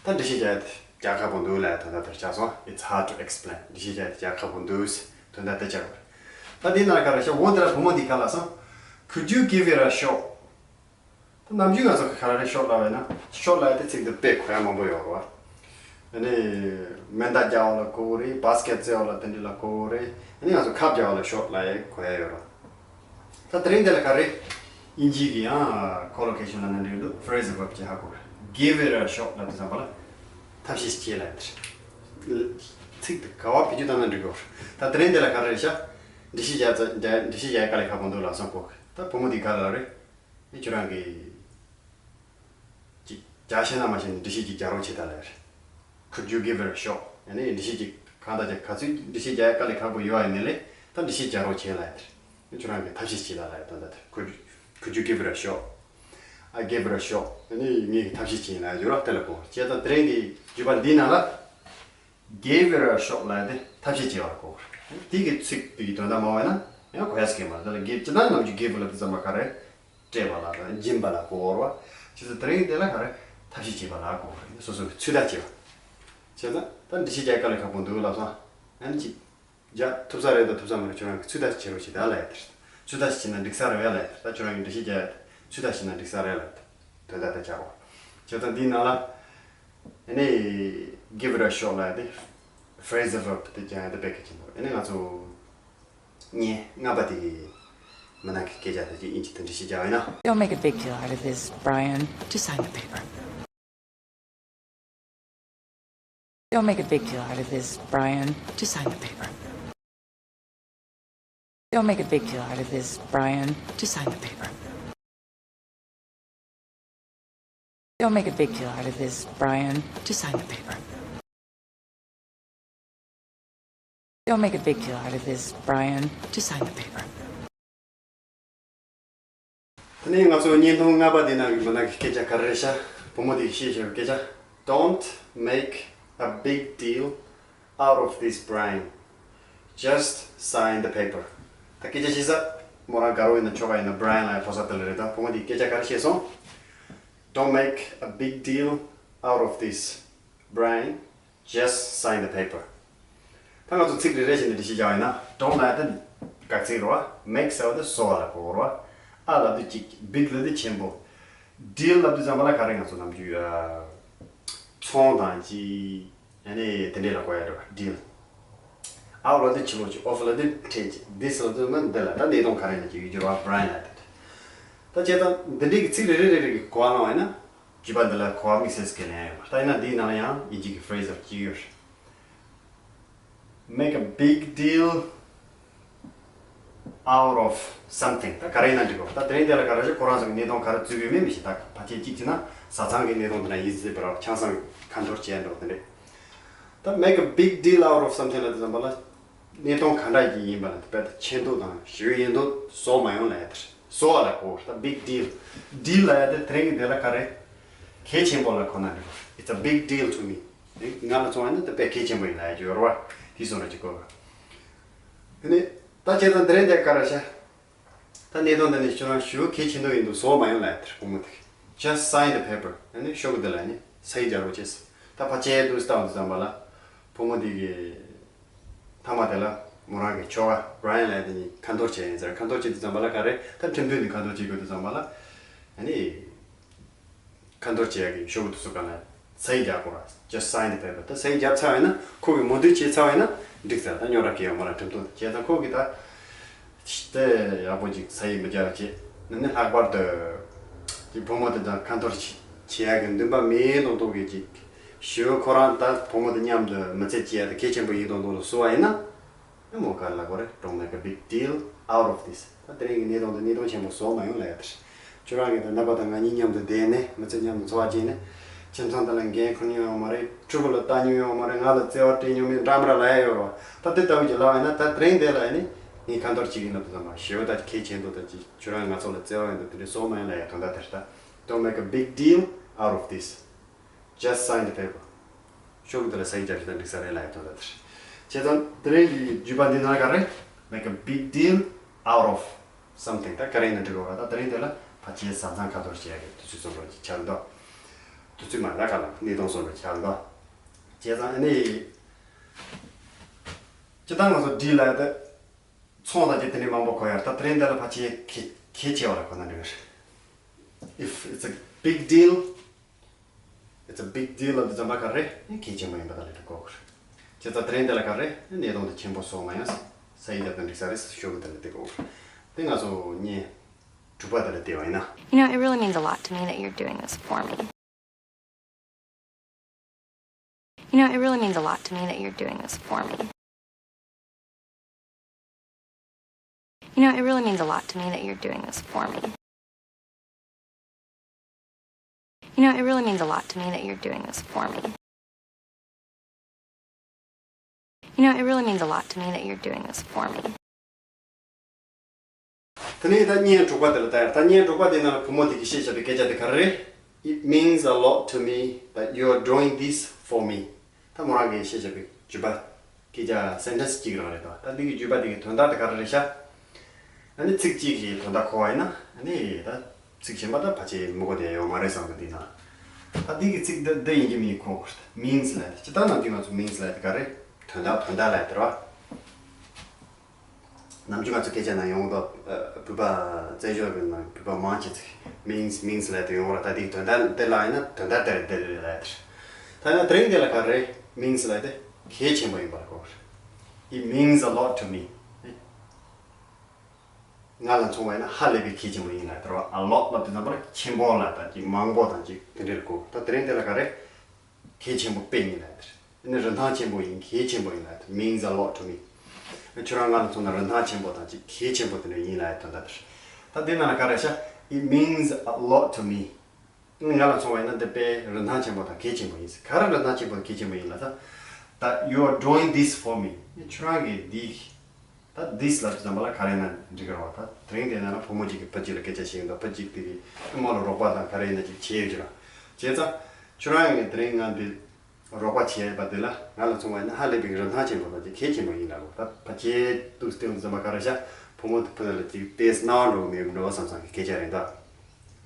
ད་འགྲེལ་བཤད་རྒྱག་ཡ་དེ་རྒྱག་ཁག་པོ་འདུག་ལབ་ཡ་དོན་དག་དེར་ཆགས་སོང་། It's hard to explain. འགྲེལ་བཤད་རྒྱག་ཡ་དེ་རྒྱག་ཁག་པོ་འདུག་དོན་དག་དེ་ཆགས་པ་རེད། ད་འདི་ནང་ལ་ག་རེ་ཤག་འོ་དེ་ལ་བུ་མོ་འདིས་ག་ལབ་སོང་། Could you give it a shot? ད་ནམ་རྒྱུན་ང་ཚོ་ག་རེ་shot ལབ་ཡོད་ན། shot ལབ་ཡ་དེ་ཚིག་འདི་དཔེ་གོ་ཡ་མང་པོ་ཡོད་རེད་བ། ཨ་ནི་མེ་མདའ་རྒྱག་པ་ལ་གོ་གི་རེད། བྷ་སི་ཀེ་ཊི་རྩེ་བ་ལ་དེ་འདྲ་ལ་གོ་གི་རེད། ཨ་ནི་ང་ཚོ་ཁབ་རྒྱག་པ་ལ་shot ལབ་ཡ་གོ་ཡ་ཡོད་རེད། ད་དེ་རིང་འདི་ལ་ག་རེ། དབྱིན་ཇིའི་གི་ཡང་collocation ལབ་ན་འགྲིག་འདུག phrasal verb ཅིག་ཧ་གོ། Give it a shot ལབ་དུས་ཙམ་པ་ལ་ཐབས་ཤེས་ཤིག་བྱེད་ལབ་ཡ་དེ་རེད། ཚིག་འདི་ག་པར་བེད་སྤྱོད་བཏང་ན་འགྲིག་གི་རེད། ད་དེ་རིང་འདི་ལ་ག་རེ་རེད་ཤག་འགྲེལ་བཤད་རྒྱག་ཚ་འགྲེལ་བཤད་རྒྱག་ཡ་དཀའ་ལས་ཁག་པོ་འདུག་ལབ་སོང་གོ། ད་བུ་མོ་འདིས་ག་ལབ་རེད། ཨེ་ཁྱོད་རང་གིས་ཅིག་རྒྱག་ཤེས་ན་མ་ཤེས་ན་འགྲེལ་བཤད་ཅིག་རྒྱག་རོགས་བྱེད་དང་ལབ་རེད། Could you give it a shot? ཨ་ནི་འགྲེལ་བཤད་ཅིག་གང་ལྟར་ཅིག་ག་ཚོད་འགྲེལ་བཤད་རྒྱག་ཡ་དཀའ་ལས་ཁག་པོ་ཡོད་ཨ་ནི་ལས་ད་འགྲེལ་བཤད་རྒྱག་རོགས་བྱེད་ལབ་རེད། ཨེ་ཁྱོད་རང་གིས་ཐབས་ཤེས་བྱེད་དང་ལབ་རེད་དོན་དག་དེ། Could you, could you give it a shot? I gave it a shot. ཨ་ནི་ངས་ཐབས་ཤེས་བྱེད་ལབ་ཡོད་ར་དེ་ལ་གོ། བྱས་ཙང་དེ་རིང་གི་བརྗོད་པ་འདིའི་ནང་ལ། Gave it a shot ལབ་ཡ་དེ་ཐབས་ཤེས་བྱས་པར་གོ། དེ་གི་ཚིག་དེ་གི་དོན་དག་མ་བ་ན་ཡང་གོ་ཡ་ཟེར་གི་མ་རེད། དེ་ལ་give ཅི་ལྟར་ནམ་རྒྱུན་give ལབ་དུས་ཙམ་པ་ག་རེ། སྤྲད་པ་ལ་དང་སྦྱིན་པ་ལ་གོ་བར་བ། བྱས་ཙང་དེ་རིང་དེ་ལ་ག་རེ་ཐབས་ཤེས་བྱས་པ་ལ་གོ་བར་སོ་སོ་གི་ཚོད་ལྟ་བྱས་པ། བྱས་ཙང་ད་འགྲེལ་བཤད་རྒྱག་དཀའ་ལས་ཁག་པོ་འདུག་ལབ་སོང་། ཨ་ནི་ཅི། རྒྱག་ཐུབ་ས་རེད་དང་ཐུབ་ས་མ་རེད། ཁྱོད་རང་གིས་ཚོད་ལྟ་བྱེད་རོགས་བྱེད་ད་ལབ་ཡ་དེ་རེད། ཚོད་ལྟ་བྱེད་ན་འགྲིག་ས་རེད་བས་ལབ་ཡ་དེ་རེད། ད་ཁྱོད་རང་གིས་འགྲེལ་བཤད་རྒྱག་ཡ་དེ་ཚོད་ལྟ་བྱེད་ན་འགྲིག་ས་རེད་ལབ་ཡ་དེ། དོན་དག་དེ་ཆགས་གོ། བྱས་ཙང་འདིའི་ནང་ལ། ཨ་ནི། give it a shot ལབ་ཡ་དེ། phrasal verb དེ་སྦྱང་ཡ་དེ་དཔེ་གལ་ཆེན་པོ་རེད། ཨ་ནི་ང་ཚོ། བརྙན་ལྔ་པ་དེ་གི་ མི་ནག་གི་སྐད་ཆ་དེ་ཅིག་དབྱིན་ཇི་དེ་འདྲ་ཞིག་རྒྱག་ཡིན་ན། Don't make a big deal out of this, Brian. Just sign the paper. Don't make a big deal out of this, Brian. Just sign the paper. Don't make a big deal out of this, Brian. Just sign the paper. Don't make a big deal out of this, Brian. Just sign the paper. Don't make a big deal out of this, Brian. Just sign the paper. དེ་ནས་ང་ཚོ་བརྙན་ཐུང་ལྔ་པ་འདི་ནང་གི་མི་ནག་གི་སྐད་ཆ་ག་རེ་རེད་ཤག་བུ་མོ་དེས་བཤད་བཞག་པའི་སྐད་ཆ། Don't make a big deal out of this, Brian. Just sign the paper. ད་སྐད་ཆ་བཤད་ས་མོ་རང་དགའ་རོགས་ཡིན་ན་ཆོག་ག་ཡིན་ན་Brian ལ་ཡང་ཕོ་གསར་དེ་ལ་རེད། ད་བུ་མོ་དེས་སྐད་ཆ་ག་རེ་བཤད་སོང་། Don't make a big deal out of this, Brian. Just sign the paper. ད་ང་ཚོ་ཚིག་རེ་རེ་བཞིན་དུ་འགྲེལ་བཤད་རྒྱག་པ་ཡིན་ན། Don't ལབ་ཡ་དེ་དགག་ཚིག་རེད་བ། Make ཟེར་བ་དེ་བཟོ་བ་ལ་གོ་དགོས་རེད་བ། ཨ་ལབ་དུས་གཅིག big ལབ་དུས་ཆེན་པོ། Deal ལབ་དུས་ཙམ་པ་ལ་ག་རེ་ང་ཚོ་ནམ་རྒྱུན་ཚོང་དང་ཅི་ཡ་ནི་དེ་འདྲས་ལ་གོ་ཡ་རེད་བ། Deal. Out ལབ་དུས་ཕྱི་ལོགས་ཅིག off ལབ་དུས་འཕྲལ་ཅིག this ལབ་དུས་མ་འདི་ལ་ད་གནས་སྟངས་ག་རེ་ཡིན་ན་ཅིག་ཡོད་རྒྱུ་རེད་བ། Brian ལབ་དེ། ད་བྱས་ཙང་འདི་འདྲས་ཀྱི་ཚིག་རེ་རེ་རེ་རེ་གི་གོ་བ་བླངས་པ་ཡིན་ན། བརྗོད་པ་འདི་ལ་གོ་བ་དམིགས་བསལ་གྱི་ལན་ཡོད་མ་རེད། ད་ཡིན་ན་འདིའི་ནང་ལ་ཡང་དབྱིན་ཇི་གི་phrase གཅིག་ཡོད་རེད། Make a big deal out of something. ད་ག་རེ་ཡིན་ན་འགྲིག་གོ། ད་དེ་རིང་འདི་ལ་ག་རེ་ཞིག་ཁོ་རང་ཚོ་གི་གནས་སྟངས་ག་རེ་བརྩི་དགོས་མིན་མི་ཤེས། ད་ཕལ་ཆེར་གཅིག་བྱས་ན་བཟའ་ཚང་གི་གནས་སྟངས་འདི་ན་ཡིན་སྲིད་པ་རེད། ཆང་ས་ཁ་འཐོར་བྱས་འགྲོ་དེ་འདྲས། ད་make a big deal out of something ལབ་དུས་ཙམ་པ་ལ། གནས་སྟངས་ག་འདྲ་ཞིག་ཡིན་པ་ལ་དཔེ་ཆེན་པོ་དང་ཞེ་པོ་ཡིན་མདོག་བཟོ་མ་ཡོང་ལབ་ཡ་དེ་རེད། བཟོ་བ་ལ་གོ། ད་big deal། Deal ལབ་ཡ་དེ་དེ་རིང་གི་འདི་ལ་ག་རེ། གལ་ཆེན་པོ་ལ་གོ་ན་འགྲིག་གོ། It's a big deal to me. ང་ལ་མཚོན་པ་ཡིན་ན་དེ་དཔེ་གལ་ཆེན་པོ་ཡིན་ལབ་ཡ་ཅིག་ཡོད་རེད་བ། དེ་བཟོ་འདྲ་ཅིག་གོ། དེ་ནས་ད་བྱས་ཙང་དེ་རིང་འདི་ག་རེ་བྱ། ད་གནས་སྟངས་འདི་ནི་ཁྱོད་རང་ཞེ་པོ་གལ་ཆེན་པོ་ཡིན་མདོག་བཟོ་མ་ཡོང་ལབ་ཡ་དེ་རེད། བུ་མོ་དེ་གིས། Just sign the paper. ཨ་ནི་ཤོག་གུ་འདི་ལ་ནི་ས་ཡིག་རྒྱག་རོགས་བྱས། ད་ཕལ་ཆེར་དུ་ལྟ་བ་འདི་ཙམ་པ་ལ། བུ་མོ་དེ་གིས་མཐའ་མ་དེ་ལ་མོ་རང་གི་ཁྱོ་ག་Brian ལབ་ཡ་དེ་གཉིས་ཁ་འཐོར་བྱས་ཡིན་ཟེར། ཁ་འཐོར་བྱས་དུས་ཙམ་པ་ལ་ག་རེ། ད་ཁྲིམས་མཐུན་ནི་ཁ་འཐོར་བྱེད་དགོས་དུས་ཙམ་པ་ལ། ཨ་ནི། ཁ་འཐོར་བྱེད་ཡག་གི་ཤོག་བུ་དེ་ཚོ་སྒང་ལ་ས་ཡིག་རྒྱག་དགོས་ར། Just sign the paper. ད་ས་ཡིག་རྒྱབ་ཚར་བ་ཡིན་ན། ཁོ་གིས་མོས་མཐུན་བྱས་ཚར་བ་ཡིན་ན་འགྲིག་ཟེར། ད་རྙོག་དྲ་གང་ཡང་མ་ར། ཁྲིམས་ཐོག་ཏུ་བྱས་ཙང་ཁོ་གིས་ད་དེ་ཡག་པོ་ཅིག་ས་ཡིག་མི་རྒྱག་བྱས་ནས་ནི། ལྷག་པར་དུ་ཀྱི་བུ་མོ་དེ་དང་ཁ་འཐོར་བྱེད་ཡག་གི་འདུན་པ་མེད་མདོག་མདོག་གི་ཅིག་ཞེ་པོ་ཁོ་རང་ད་བུ་མོ་དེ་མཉམ་དུ་མི་ཚེ་སྐྱེལ་ཡག་དེ་གལ་ཆེན་པོ་ཡིན་མདོག་མདོག་ལ་བཟོ་བ་ཡིན་ན། ཨེ་མོ་ག་རེ་ལབ་དགོས་རེད། Don't make a big deal out of this. ད་དེ་རིང་གི་གནས་སྟངས་འདི་གནས་སྟངས་ཆེན་པོ་བཟོ་མ་ཡོང་ལབ་ཡ་དེ་རེད། ཁྱོད་རང་གིས་ད་རྣམ་པ་དང་ང་གཉིས་མཉམ་དུ་བསྡད་ནས་མི་ཚེ་མཉམ་དུ་འཚོ་བ་སྐྱེལ་ནས། ཁྱིམ་ཚང་དེ་ལ་འགན་འཁུར་མྱོང་ཡོད་མ་རེད། ཕྲུ་གུ་ལ་ལྟ་མྱོང་ཡོད་མ་རེད། ང་ལ་བརྩེ་བ་སྤྲད་མྱོང་མེད་འདྲ་མི་འདྲ་ལབ་ཡ་ཡོད་རེད་བ། ད་དེ་ལྟ་བུ་ཅིག་ལབ་པ་ཡིན་ན། ད་དེ་རིང་འདི་ལ་ཨེ་ནི་ངས་ཁ་འཐོར་བྱེད་ཀྱི་ཡིན་ལབ་དུས་ཙམ་པ་ཞེ་པོ་ད་གལ་ཆེན་པོ་ད་ཅིག་ཁྱོད་རང་ང་ཚོ་ལ་བརྩེ་བ་ཡོད་འདུག་དེ་འདྲ་བཟོ་མ་ཡོང་ལབ་ཡ་དོན་དག་དེ་རེད། ད་Don't make a big deal out of this. Just sign the paper. ཤོག་གུ་དེ་ལ་ས་ཡིག་རྒྱབ་བྱས་ད་འགྲིག་ས་རེད་ལབ་ཡ་དོན་དག་དེ་རེད། བྱས་ཙང་དེ་རིང་གི་བརྗོད་པ་འདི་ནང་ག་རེ། Make a big deal out of something. ད་ག་རེ་ཡིན་ན་འགྲིག་གོ་ར། ད་དེ་རིང་དེ་ལ་ཕལ་ཆེར་བཟའ་ཚང་ཁ་འཐོར་བྱེད་ཡ་གི་དུས་ཚོད་བཟོ་འདྲ་ཅིག་ཆགས་འདུག་དུས་ཚོད་མ་རག་ག་ལ་གནས་སྟངས་བཟོ་འདྲ་ཆགས་འདུག་བྱས་ཙང་ཨ་ནི། སྤྱིར་བཏང་ང་ཚོ་deal ལབ་ཡ་དེ་ཚོང་དང་ཅི་དེ་འདྲའི་མང་པོ་གོ་ཡ་ར། ད་དེ་རིང་འདི་ལ་ཕལ་ཆེར་གལ་གལ་ཆེ་བ་ལ་གོ་ན་འགྲིག་གི་རེད། If it's a big deal, it's a big deal ལབ་དུས་ཙམ་པ་ག་རེ། གལ་ཆེན་པོ་ཡིན་པ་ད་ལ་འགྲིག་གོ་གི་རེད། བྱས་ཙང་དེ་རིང་འདི་ལ་ག་རེ། གནས་སྟངས་དེ་ཆེན་པོ་བཟོ་མ་ཡོང་། ས་ཡིག་རྒྱབ་ན་འགྲིག་ས་རེད། ཤོག་གུ་དེ་ལ་བལྟས་གོ་གི་རེད། དེ་ང་ཚོ་བརྙན་དྲུག་པ་དེ་ལ་བལྟས་པ་ཡིན་ན། You know, it really means a lot to me that you're doing this for me. You know, it really means a lot to me that you're doing this for me. You know, it really means a lot to me that you're doing this for me. You know, it really means a lot to me that you're doing this for me. You know, it really means a lot to me that you're doing this for me. དེ་ནས་ད་བརྙན་དྲུག་པ་དེ་ལ་ལྟ་ཡ། ད་བརྙན་དྲུག་པ་དེ་ནང་ལ་བུ་མོ་དེ་གིས་བཤད་བཞག་པའི་སྐད་ཆ་དེ་ག་རེ་རེད། It means a lot to me that you are doing this for me. ད་མོ་རང་གིས་བཤད་བཞག་པའི་བརྗོད་པ། སྐད་ཆ་sentence གཅིག་རང་རེད་དོ། ད་འདི་གི་བརྗོད་པ་འདི་གི་དོན་དག་དེ་ག་རེ་རེད་ཤག་ཨ་ནི་ཚིག་གཅིག་གི་དོན་དག་གོ་བ་ཡིན་ན། ཨ་ནི་ད་ཚིག་གཞན་པ་ད་ཕལ་ཆེར་མི་གོ་བསྡད་ཡོད་མ་རེད་བསམ་གི་འདུག་ན། ད་འདི་གི་ཚིག་འདི་འདི་ཡིན་གྱི་མིན་གོ་དགོས། Means ལབ་ཡ་དེ། སྤྱིར་བཏང་ནམ་རྒྱུན་ང་ཚོ་means ལབ་ཡ་དེ་ག་རེ། དོན་དག་དོན་དག་ལབ་ཡ་དེ་རེད་བ། ནམ་རྒྱུན་ང་ཚོ་སྐད་ཆ་ནང་ཡོང་དུས། ཨ། བོད་པ་བཙན་བྱོལ་གྱི་ནང་བོད་པ་མང་ཆེ་ཚིག་means means ལབ་དུས་ཡོང་ར། ད་དེའི་དོན་དག་དེ་ལ་ཡིན་ན་དོན་དག་དེ་རེད་དེ་རེད་ལབ་ཡ་དེ། ད་ཡང་དེ་རིང་འདི་ལ་ག་རེ། Means ལབ་ཡ་དེ་གལ་ཆེན་པོ་ཡིན་པར་གོ། It means a lot to me. ང་ལ་མཚོན་པ་ཡིན་ན་ཧ་ལས་པའི་གལ་ཆེན་པོ་ཡིན་ལབ་དེ་རེད་བ། a lot ལབ་དུས་ཙམ་པར་ཆེན་པོ་ལ་ད་ཅིག་མང་པོ་དང་ཅིག་དེ་འདྲའི་གོ། ད་དེ་རིང་དེ་ལ་ག་རེ། གལ་ཆེན་པོ་དཔེ་ཡིན་ལབ་དེ་རེད། ཨ་ནི་རིན་ཐང་ཆེན་པོ་ཡིན། གལ་ཆེན་པོ་ཡིན་ལབ་དེ། means a lot to me. ཁྱོད་རང་ང་ལ་མཚོན་ན་རིན་ཐང་ཆེན་པོ་དང་ཅིག་གལ་ཆེན་པོ་དེ་འདྲ་ཡིན་ལབ་དོན་དག་དེ་རེད། ད་དེ་ནང་ལ་ག་རེ་ཤ། It means a lot to me. ང་ལ་མཚོན་པ་ཡིན་ན་འདི་དཔེ་རིན་ཐང་ཆེན་པོ་དང་གལ་ཆེན་པོ་ཡིན། ག་རེ་རིན་ཐང་ཆེན་པོ་དང་གལ་ཆེན་པོ་ཡིན་ལབ་ད། ད་you are doing this for me. ཁྱོད་རང་གིས་འདི། ད་this ལབ་དུས་ཙམ་པ་ལ་ག་རེ་ན་འགྲིག་གི་རེད་བ། ད་དེ་རིང་དེ་ན་ལ་བུ་མོ་གཅིག་གིས་ཕ་གཅིག་ལ་སྐད་ཆ་བཤད་ཀྱི་འདུག་ཕ་གཅིག་དེ་གིས་ཨ་མ་ལ་རོགས་པ་དང་ག་རེ་ཡིན་ན་ཅིག་བྱེད་ཡོད་ཀྱི་རེད། བྱས་ཙང་ཁྱོད་རང་གིས་དེ་རིང་ང་འདི་རོགས་པ་བྱས་པ་དེ་ལ་ང་ལ་མཚོན་པ་ཡིན་ན་ཧ་ལས་པའི་རིན་ཐང་ཆེན་པོ་དང་ཅིག་གལ་ཆེན་པོ་ཡིན་ལབ་རོགས། ད་ཕ་གཅིག་ཏུ་སྟེང་དུ་ཙམ་པ་ག་རེ་ཤ། བུ་མོ་དེ་ཕུ་ལ་ཅིག་ཏེས་སྣང་བ་འགྲོ་གི་མེད་འགྲོ་བསམ་བསམ་གི་སྐད་ཆ་རེད་འདུག་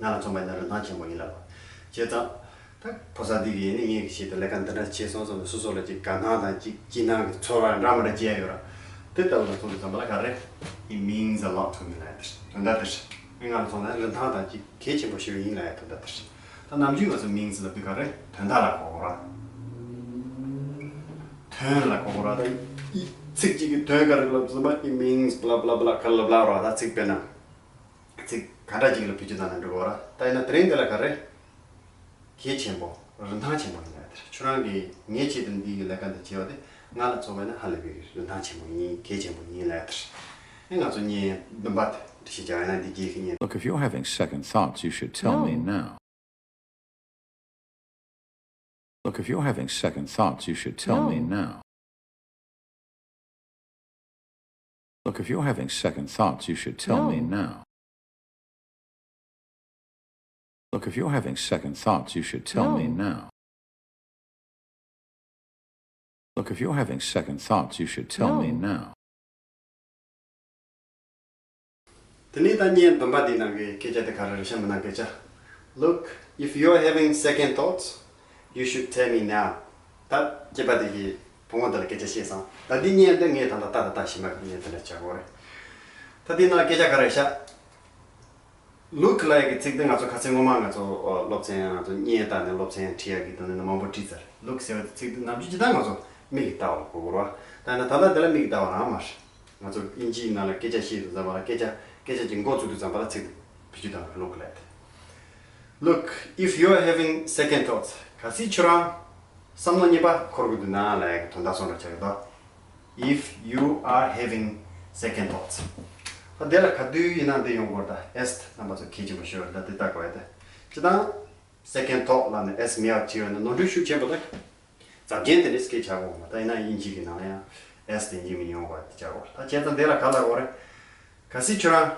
ང་ལ་མཚོན་པ་ཡིན་ན་རིན་ཐང་ཆེན་པོ་ཡིན་ལབ་རོགས། བྱས་ཙང་། ད་ཕོ་གསར་འདི་གིས་ནི་ངས་ཀྱི་ཆེད་དུ་ལས་ཀ་འདི་འདྲ་བྱས་སོང་བསམ་ནས་སོ་སོ་ལ་ཅིག་དགའ་སྣང་དང་ཅིག་སྐྱིད་སྣང་གི་ཚོར་བ་འདྲ་མི་འདྲ་སྐྱེ་ཡོད་ར། དེ་ལྟ་བུ་ལ་མཚོན་དུས་ཙམ་པ་ལ་ག་རེ། It means a lot to me ལབ་ཡ་དེ་རེད། དོན་དག་དེ་རེད། ང་ལ་མཚོན་ན་རིན་ཐང་དང་ཅིག་གལ་ཆེན་པོ་ཞིག་ཡིན་ལབ་ཡ་དོན་དག་དེ་རེད། ད་ནམ་རྒྱུན་ང་ཚོ་means ལབ་དུས་ག་རེ་དོན་དག་ལ་གོ་དགོས་ར། དོན་ལ་གོ་དགོས་ར། ད་ཚིག་གཅིག་གི་དོན་ག་རེ་ལབ་ཙམ་པ་it means blah blah blah ག་ལབ་ལབ་ར། ད་ཚིག་དཔེར་ན། ཚིག་ག་འདྲ་ཅིག་ལ་བེད་སྤྱོད་བཏང་ན་འགྲིག་གོ་ར། ད་ཡིན་ན་དེ་རིང་འདི་ལ་ག་རེ། གལ་ཆེན་པོ། རིན་ཐང་ཆེན་པོ་ཡིན་ལབ་ཡ་དེ་རེད། ཁྱོད་རང་གིས་ངའི་ཆེད་དུ་འདི་གི་ལས་ཀ་འདི་བྱས་པ་དེ་ང་ལ་མཚོན་པ་ན་ཧ་ལས་པའི་རིན་ཐང་ཆེན་པོ་ཡིན། གལ་ཆེན་པོ་ཡིན་ལབ་ཡ་དེ་རེད། ཨེ་ང་ཚོ་བརྙན་བདུན་པ་དེ་འདྲ་ཞིག་རྒྱག་ཡ་ན་འདི་རྒྱལ་ཁའི་བརྙན། Look, if you're having second thoughts, you should tell me No. now. Look, if you're having second thoughts, you should tell me No. now. Look, if you're having second thoughts, you should tell me No. now. Look, if you're having second thoughts, you should tell me No. now. Look, if you're having second thoughts, you should tell me No. now. དེ་ནས་ད་བརྙན་བདུན་པ་འདིའི་ནང་གི་སྐད་ཆ་དེ་ག་རེ་རེད། གཤམ་མི་ནང་སྐད་ཆ། Look, if you're having second thoughts, you should tell me now. ད་སྐྱེས་པ་དེ་གིས་བུ་མོ་དེ་ལ་སྐད་ཆ་བཤད་སོང་། ད་འདི་བརྙན་དེ་ངས་ད་ལྟ་ཏག་ཏག་ཏག་ཞིམ་པ་གི་བརྙན་དེ་འདྲ་བྱ་དགོས་རེད། ད་འདི་ནང་སྐད་ཆ་ག་རེ་ཤག Look ལབ་ཡ་གི་ཚིག་འདི་ང་ཚོ་ཁ་སང་སྔོན་མ་ང་ཚོ་སློབ་ཚན་ང་ཚོ་བརྙན་བལྟས་ནས་སློབ་ཚན་ཁྲིད་ཡ་གི་དོན་ནི་མང་པོ་ཁྲིད་ཚར། Look ཟེར་བ་དེ་ཚིག་འདི་ནམ་རྒྱུན་ཇི་ལྟར་ང་ཚོ་མིག་གིས་ལྟ་བ་ལ་གོ་དགོས་རེད་བ། ད་ཡིན་ན་ད་ལྟ་འདི་ལ་མིག་གིས་ལྟ་བ་རང་མ་རེད། ང་ཚོ་དབྱིན་ཇིའི་ནང་ལ་སྐད་ཆ་བཤད་དུས་ཙམ་པ་ལ་སྐད་ཆ་སྐད་ཆ་གྱི་འགོ་བཙུགས་དུས་ཙམ་པ་ལ་ཚིག་འདི་བེད་སྤྱོད་བཏང་བ་རེད། Look ལབ་ཡ་དེ། Look, if you are having second thoughts, གལ་སྲིད་ཁྱོད་རང་བསམ་བློ་གཉིས་པ་འཁོར་གྱི་འདུག་ན་ལབ་ཡ་གི་དོན་དག་སོང་ར་ཆགས་ཀྱི་འདུག If you are having second thoughts. ད་དེ་ལ་ག་དུས་ཡིན་ན་འདི་ཡོང་དགོས་རེད། ད་S དེ་རྣམ་པ་ཚོ་གལ་ཆེན་པོ་ཤོས་རེད། ད་དེ་ལྟ་དགོས་ཡ་དེ། སྤྱིར་བཏང་second thought ལབ་ནས་S མེད་པ་བྲིས་པ་ནི་ནོར་འཁྲུལ་ཤུགས་ཆེན་པོ་རེད། ཛབ་ཆེན་དེ་འདྲའི་སྐད་ཆ་དགོས་མ། ད་ཡིན་ན་དབྱིན་ཇི་གི་ནང་ལ་ཡང་S དེ་ཡིན་མིན་ཡོང་བ་དེ་ཆགས་དགོས། ད་བྱས་ཙང་དེ་ལ་ག་ལབ་དགོས་རེད། གལ་སྲིད་ཁྱོད་རང་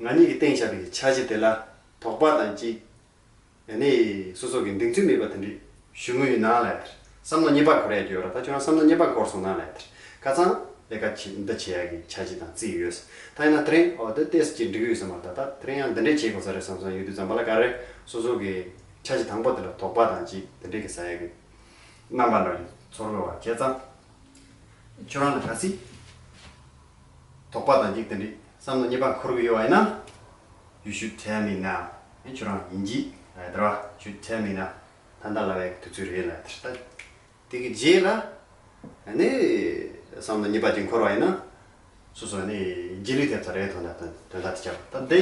ང་གཉིས་ཀྱིས་བཏིང་བཞག་པའི་འཆར་གཞི་དེ་ལ་དོགས་པ་དང་གཅིག་ཨ་ནི་སོ་སོ་གི་གདེང་ཚོད་མེད་པ་དེ་འདྲ་ཞུ་མུས་ཡིན་ན་ལབ་ཡ་དེ་རེད། བསམ་བློ་གཉིས་པ་འཁོར་ཡ་ཡོད་ར། ད་ཁྱོད་རང་བསམ་བློ་གཉིས་པ་འཁོར་སོང་ན་ལབ་ཡ་དེ་རེད། ཁ་སང་ལས་ཀ་བྱེད་འདི་བྱེད་ཡ་གི་འཆར་གཞི་དང་རྩིས་ཡོད། ད་ཡིན་ན་དེ་རིང་ཨོ་དེ་ཏོག་ཙམ་ཅིག་འགྲིག་གི་ཡོད་བསམ་པ། ད་ད་དེ་རིང་ཡང་འདི་འདྲས་བྱེད་དགོས་ས་རེད་བསམ་བསམ་ཡོད་དུས་ཙམ་པ་ལ་ག་རེ་སོ་སོ་གི་འཆར་གཞི་དང་པོ་དེ་ལ་དོགས་པ་དང་གཅིག་དེ་འདྲས་ཀྱི་ཟ་ཡ་གི་རྣམ་པ་འདྲ་བོ་ཚོར་དགོས་པ་བྱས་ཙང་། ཁྱོད་རང་ལ་གལ་སྲིད་དོགས་པ་དང་གཅིག་དེ་འདྲས་བསམ་བློ་གཉིས་པ་འཁོར་གི་ཡོད་པ་ཡིན་ན། You should tell me now. ཨེ་ཁྱོད་རང་ཡིན་གཅིག་ལབ་ཡ་དེ་ར། Should tell me now. ད་ལྟ་ལབ་ཡ་གི་དུས་ཚོད་རེད་ལབ་ཡ་དེ་རེད། ད་དེ་གི་རྗེས་ལ་ཨ་ནི་བསམ་བློ་གཉིས་པ་ཅིག་འཁོར་བ་ཡིན་ན། སོ་སོ་ནི་རྗེས་ལུས་ཐེབས་ཚར་རེད། དོན་དག་དོན་དག་དེ་ཆགས། ད་འདི་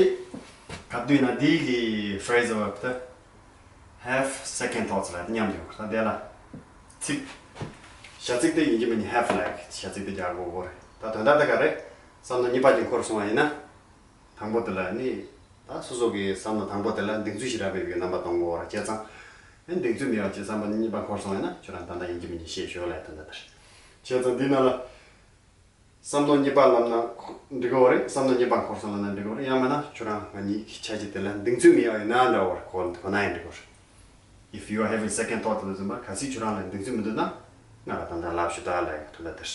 ག་དུས་ན་འདི་གི་phrasal verb དེ་have second thoughts ལ་མཉམ་དུ་ཡོང་། ད་འདི་ལ་ཚིག་བྱ་ཚིག་དེ་ཡིན་གཅིག་མིན་གཅིག་have ལབ་བྱ་ཚིག་དེ་རྒྱག་དགོས་གོ་རེད། ད་དོན་དག་དེ་ག་རེད། བསམ་བློ་གཉིས་པ་ཅིག་འཁོར་སོང་བ་ཡིན་ན། དང་པོ་དེ་ལ་ནི་ད་སོ་སོ་གི་བསམ་བློ་དང་པོ་དེ་ལ་གདེང་ཚོད་ཞེ་དྲག་མེད་པའི་རྣམ་པ་སྟོན་དགོས་ར། བྱས་ཙང་ཨེ་གདེང་ཚོད་མེད་པ་ཅིག་བསམ་བློ་གཉིས་པ་འཁོར་སོང་བ་ཡིན་ན་ཁྱོད་རང་ད་ལྟ་ཡིན་གཅིག་མིན་གཅིག་བཤད་ཤོག་ལབ་ཡ་དོན་དག་དེ་རེད། བྱས་ཙང་འདི་ནང་ལ། བསམ་བློ་གཉིས་པ་ལབ་ན་འགྲིག་གི་རེད། བསམ་བློ་གཉིས་པ་འཁོར་སོང་ལབ་ན་འགྲིག་གི་རེད། ཡང་མིན་ན་ཁྱོད་རང་ང་གཉིས་ཀྱི་འཆར་གཞི་དེ་ལ་གདེང་ཚོད་མེད་པ་ཡིན་ན་འདྲ་བོ་གོ་གོ་ན་ཡང་འགྲིག་གི་རེད། If you are having second thought ལབ་ཙམ་པ་གལ་སྲིད་ཁྱོད་རང་ལ་གདེང་ཚོད་མི་འདུག་ན་ང་ལ་ད་ལྟ་ལབ་ཤོག་ད་ལབ་ཡ་དོན་དག་དེ་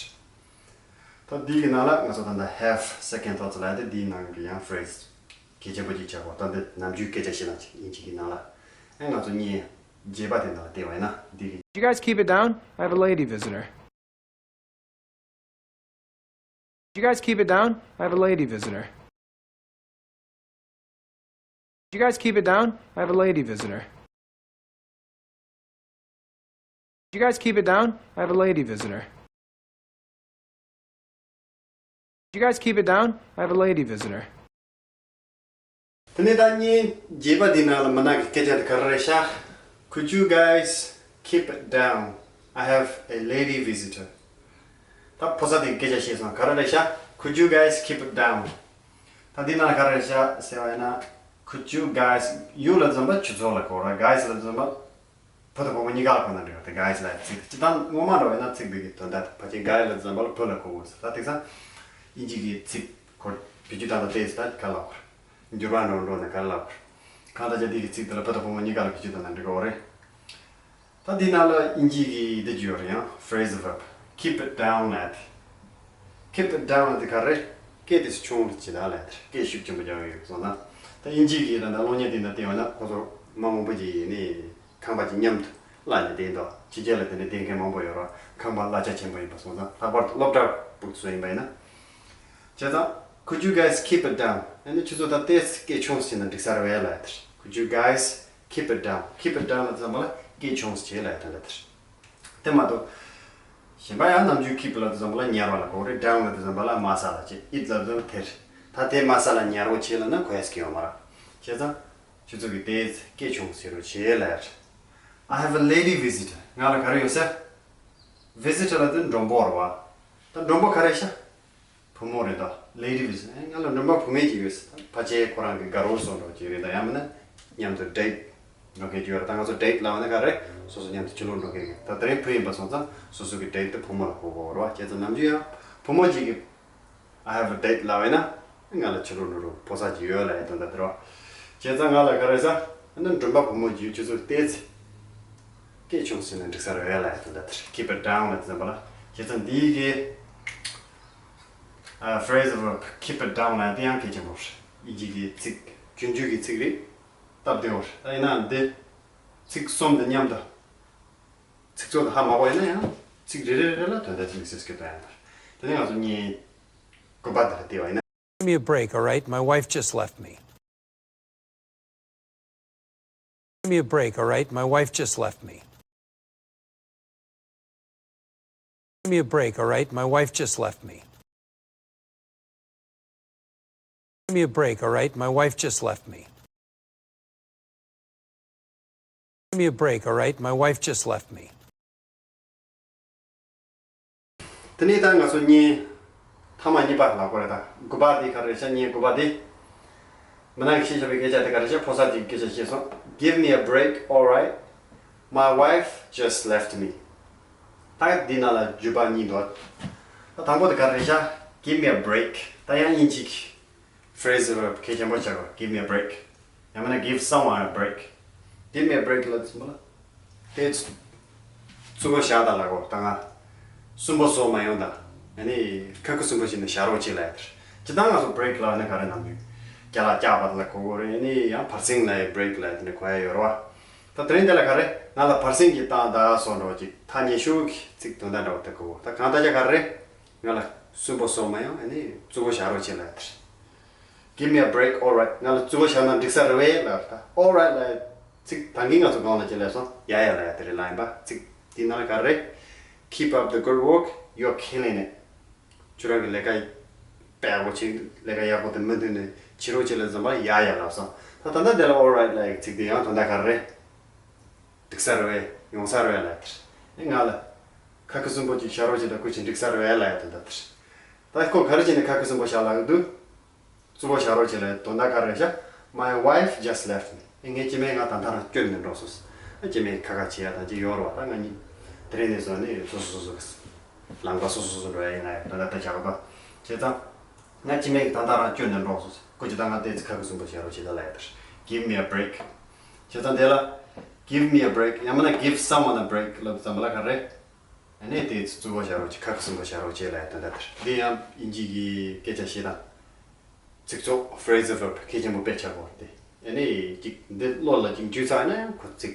རེད། ད་འདི་གི་ནང་ལ་ང་ཚོ་ད་ལྟ་have second thoughts ལབ་ཡ་དེ་འདིའི་ནང་གི་ཡང་phrase གལ་ཆེན་པོ་གཅིག་ཆགས་གོ། ད་འདི་ནམ་རྒྱུན་སྐད་ཆ་བཤད་ན་ཅིག་ཡིན་གཅིག་གི་ནང་ལ་ཨེ་ང་ཚོ་བརྙན་རྒྱས་པ་དེ་ནང་ལ་བལྟས་པ་ཡིན་ན་འདི་གི You guys keep it down. I have a lady visitor. You guys keep it down. I have a lady visitor. You guys keep it down. I have a lady visitor. You guys keep it down. I have a lady visitor. You guys keep it down. I have a lady visitor. དེ་ནས་ད་བརྙན་རྒྱས་པ་འདི་ནང་ལ་མི་ནག་གི་སྐད་ཆ་དེ་ག་རེ་རེད་ཤག Could you guys keep it down? I have a lady visitor. ད་ཕོ་གསར་དེ་གི་སྐད་ཆ་བཤད་སོང་། ག་རེ་རེད་ཤག Could you guys keep it down? ད་འདི་ནང་ལ་ག་རེ་རེད་ཤག་ཟེར་བ་ཡིན་ན། Could you guys, you ལབ་ཙམ་པ་ཁྱོད་ཚོ་ལ་གོ་ར། Guys ལབ་ཙམ་པ་བུ་དང་བུ་མོ་གཉིས་ཀ་ལ་གོ་ན་འགྲིག་ར། དེ་guys ལབ་ཚིག་དེ་སྤྱིར་བཏང་ངོ་མ་འདྲ་བ་ཡིན་ན་ཚིག་འདི་གི་དོན་དག་ཕལ་ཆེར་guy ལབ་ཙམ་པ་ལ་བུ་ལ་གོ་དགོས་ཟེར། ད་དེང་སང་དབྱིན་ཇི་གི་ཚིག་ཁོ་བེད་སྤྱོད་བཏང་ད་ལྟས་ད་ག་ལ་གོ་ར། འགྱུར་བ་འགྲོ་འགྲོ་ན་ག་ལ་གོ་ར། གང་ལྟར་ཀྱང་འདི་གི་ཚིག་དེ་ལ་བུ་དང་བུ་མོ་གཉིས་ཀ་ལ་བེད་སྤྱོད་བཏང་ན་འགྲིག་གི་རེད། ད་འདི་ནང་ལ་དབྱིན་ཇི་གི་འདི་བརྗོད་རེད་ཡང་phrasal verb keep it down ལབ་དེ། Keep it down ལབ་དེ་ག་རེ། སྐད་དེ་ཆུང་རུ་བྱེད་ད་ལབ་དེ། སྐད་ཤུགས་ཆེན་པོ་རྒྱག་ཡོད་སོང་ན། ད་དབྱིན་ཇི་གི་ད་ལྟ་གློག་བརྙན་དེ་འདྲ་བལྟས་པ་ན་ཁོ་ཚོ་མི་མང་པོ་ཅིག་ནི་ཁང་པ་ཅིག་མཉམ་དུ་གླ་ནས་བསྡད་འདུག་ཕྱི་རྒྱལ་ལ་དེ་འདྲ་བསྡད་མཁན་མང་པོ་ཡོད་རེད། ཁང་པ་གླ་ཆ་ཆེན་པོ་ཡིན་པ་སོང་ཙང་། ལྷག་པར་དུ་སློབ་གྲྭ་ཕྲུ་གུ་ཚོ་ཡིན་པ་ཡིན་ན། བྱས་ཙང་could you guys keep it down? ཨ་ནི་ཁྱོད་ཚོ་ད་ལྟའི་སྐད་ཆུང་ཙམ་བྱས་ན་འགྲིག་ས་རེད་པས་ལབ་ཡ་དེ་རེད། Could you guys keep it down? Keep it down ལབ་ཙམ་པ་ལ་སྐད་ཆུང་ཙམ་བྱེད་ལབ་ཡ་དེ་འདྲ་དེ་རེད། དེ་མ་གཏོགས་གཞན་པ་ཡང་ནམ་རྒྱུན་keep ལབ་ཙམ་པ་ལ་ཉར་བ་ལ་གོ་རེད། down ལབ་ཙམ་པ་ལ་དམའ་ས་ལ་བྱེད། it ལབ་ཙམ་དེ་རེད། ད་དེ་དམའ་ས་ལ་ཉར་བོ་བྱེད་ལབ་ན་གོ་ཡ་ཟེར་གྱི་ཡོད་མ་རེད། བྱས་ཙང་ཁྱོད་ཚོ་གི་དེ་སྐད་ཆུང་ཙམ་བྱེད་རོགས་བྱེད་ལབ་ཡ་རེད། I have a lady visitor. ང་ལ་ག་རེ་ཡོད་ཟེར། visitor ལབ་དེ་མགྲོན་པོ་རེད་པ། ད་མགྲོན་པོ་ག་རེ་ཤག་བུ་མོ་རེད་དོ། lady visitor. ཨེ། ང་ལ་མགྲོན་པོ་བུད་མེད་ཅིག་ཡོད་ཟེར། ད་ཕལ་ཆེར་ཁོ་རང་གི་དགའ་རོགས་བཟོ་འདྲ་ཅིག་རེད། ད་ཡང་མིན་ན་མཉམ་དུ་date འགྲོ་མཁན་ཅིག་ཡོད་རེད། ད་ང་ཚོ་date ལབ་ན་ག་རེ། སོ་སོ་མཉམ་དུ་ཕྱི་ལོགས་འགྲོ་མཁན་གི། ད་དེ་རིང་བུ་ཡིན་པ་སོང་ཙང་སོ་སོ་གི་date དེ་བུ་མོ་ལ་གོ་དགོས་རེད་པ། བྱས་ཙང་ནམ་རྒྱུན་ཡང་བུ་མོ་ཅིག་གི I have a date ལབ་ཡིན་ན། ང་ལ་ཕྱི་ལོགས་འགྲོ་རོགས་ཕོ་གསར་ཅིག་ཡོད་ལབ་ཡ་དོན་དག་དེ་རེད་པ། བྱས་ཙང་ང་ལ་ག་རེ་ཟེར། ཨ་ནི་མགྲོན་པོ་བུ་མོ་ཅིག་ཡོད། ཁྱོད་ཚོ་བལྟས་ཚེ་སྐད་ཆུང་ཙམ་བྱས་ན་འགྲིག་ས་རེད་པས་ལབ་ཡ་དོན་དག་དེ་རེད། Keep it down ལབ་ཙམ་པ་ལ། བྱས་ཙང་འདི་གི་ཨ་phrasal verb keep it down ལབ་ཡ་དེ་ཡང་གལ་ཆེན་པོ་རེད། དབྱིན་ཇི་གི་ཚིག་རྒྱུན་སྤྱོད་ཀྱི་ཚིག་རེད། སྟབས་བདེ་བོ་རེད། ད་ཡིན་ནའང་འདི་ཚིག་གསུམ་དང་མཉམ་དུ་ཚིག་ཚོགས་དང་ཧ་མ་གོ་ཡིན་ན་ཡང་ཚིག་རེ་རེ་རེ་ལ་དོན་དག་ཅིག་མི་སྲིད་སྐད་དོད་ཡང་དར། དེ་ནས་ང་ཚོ་བརྙན་དགུ་པ་དེ་ལ་བལྟས་པ་ཡིན་ན། Give me a break, all right? My wife just left me. Give me a break, all right? My wife just left me. Give me a break, all right? My wife just left me. Give me a break, all right? My wife just left me. Give me a break, all right? My wife just left me. དེ་ནས་ད་ང་ཚོ་བརྙན་ཐ་མ་གཉིས་པ་ལ་གོ་རེད། ད་དགུ་པ་དེ་ག་རེ་ཤག་བརྙན་དགུ་པ་དེ། མི་ནག་གིས་བཤད་བཞག་པའི་སྐད་ཆ་དེ་ག་རེ་ཤག་ཕོ་གསར་གྱི་སྐད་ཆ་བཤད་སོང་། Give me a break, all right? My wife just left me. ད་འདི་ནང་ལ་བརྗོད་པ་གཉིས་འདུག་ད་དང་པོ་དེ་ག་རེ་ཤག Give me a break. ད་ཡང་དབྱིན་ཇི་གི phrase གལ་ཆེན་པོ་ཆགས་པ། Give me a break. ཡང་མིན་ན་give someone a break. Give me a break ལབ་ཙམ་པ་ལ། དེ་རྩུབ་པོ་བཞག་དང་ལབ་གོ། ད་ང་སུན་པོ་བཟོ་མ་ཡོང་དང་། ཨ་ནི་ཁ་ཁུ་སུན་པོ་བྱས་ནས་བཞག་རོགས་བྱེད་ལབ་ཡ་དེ་རེད། སྤྱིར་བཏང་ང་ཚོ་break ལབ་ན་ག་རེ་ནམ་རྒྱུན་རྒྱ་ལ་སྐྱག་པ་དེ་ལ་གོ་གོ་རེད། ཨ་ནི་ཡང་བར་གསེང་ལ་ཡ་break ལབ་ཡ་དེ་འདྲ་གོ་ཡ་ཡོད་རེད་པ། ད་དེ་རིང་དེ་ལ་ག་རེ། ང་ལ་བར་གསེང་གྱིས་བཏང་ད་སོགས་འདྲ་བོ་ཅིག་ཐག་ཉེ་ཤོས་ཀྱི་ཚིག་དོན་དག་འདྲ་བོ་དེ་གོ་གོ། ད་གང་ལྟར་ཀྱང་ག་རེ། ང་ལ་སུན་པོ་བཟོ་མ་ཡོང་། ཨ་ནི་རྩུབ་པོ་བཞག་རོགས་བྱེད་ལབ་ཡ་དེ་རེད། Give me a break, all right. ང་ལ་རྩུབ་པོ་བཞག་ན་འགྲིག་ས་རེད་པས་ལབ་ད། All right ལབ་ཡ་ཚིག་ད་གིན་ང་ཚོ་གོང་ལ་ཅི་ལབ་སོང་། ཡ་ཡ་ལབ་ཡ་དེ་རེད་ལབ་ཡིན་པ། ཚིག་དེའི་ནང་ལ་ག་རེ། Keep up the good work, you're killing it. ཁྱོད་རང་གི་ལས་ཀ་དཔེ་ཡག་པོ་བྱེད། ལས་ཀ་ཡག་པོ་དེ་མུ་མཐུད་ནས་བྱེད་རོགས་བྱེད་ལབ་ཙམ་པ་ཡ་ཡ་ལབ་སོང་། ད་ད་ལྟ་དེ་ལ་all right ལབ་ཡ་ཚིག་དེ་ཡང་དོན་དག་ག་རེ། འགྲིག་ས་རེད་པས། ཡོང་ས་རེད་པས་ལབ་ཡ་དེ་རེད། ཨེ་ང་ལ་ཁ་ཁུ་སུན་པོ་ཅིག་བཞག་རོགས་བྱེད་དང་། ཁོ་ཅིག་འགྲིག་ས་རེད་པས་ལབ་ཡ་དོན་དག་དེ་རེད། ད་ཁོ་ག་རེ་བྱས་ནས་ཁ་ཁུ་སུན་པོ་བཞག་ལབ་ཀྱི་འདུག་རྩུབ་པོ་བཞག་རོགས་བྱེད་ལབ་ཡ་དོན་དག་ག་རེ་ཤག My wife just left me. ཨེ་ངའི་སྐྱེ་དམན་ང་ད་ལྟ་རང་བསྐྱོན་ནས་འགྲོ་སོང་། ཨེ་སྐྱེ་དམན་ཁ་ཁ་བྱེད་ཡ་ད་ཅི་ཡོད་རེད་པ། ད་ང་གཉིས་དེ་རིང་ནས་བཟུང་ནས་སོ་སོ་སོ་སོ་གི་ལམ་ཁ་སོ་སོ་སོ་སོ་འགྲོ་ཡ་ཡིན་ན་ཡང་དོན་དག་ད་ཆགས་པ། བྱས་ཙང་ང་སྐྱེ་དམན་གྱིས་ད་ལྟ་རང་བསྐྱོན་ནས་འགྲོ་སོང་། ཁོ་ཅིག་ད་ང་བལྟས་ཚེ་ཁ་ཁུ་སུན་པོ་བཞག་རོགས་བྱེད་ད་ལབ་ཡ་དེ་རེད། Give me a break. བྱས་ཙང་དེ་ལ་give me a break ཡང་མིན་ན་give someone a break ལབ་ཙམ་པ་ལ་ག་རེ། ཨ་ནི་དེ་རྩུབ་པོ་བཞག་རོགས་བྱེད། ཁ་ཁུ་སུན་པོ་བཞག་རོགས་བྱེད་ལབ་ཡ་དོན་དག་དེ་རེད། འདི་ཡང་དབྱིན་ཇི་གི་སྐད་ཆ་བཤད་སྟངས། ཚིག་ཚོགས་phrasal verb གལ་ཆེན་པོ་དཔེ་ཆགས་པ་དེ། ཨ་ནི་ཅིག་འདི་བློ་ལ་ཅིག་འཇུས་ཚར་ན་ཡང་ཁོ་ཚིག་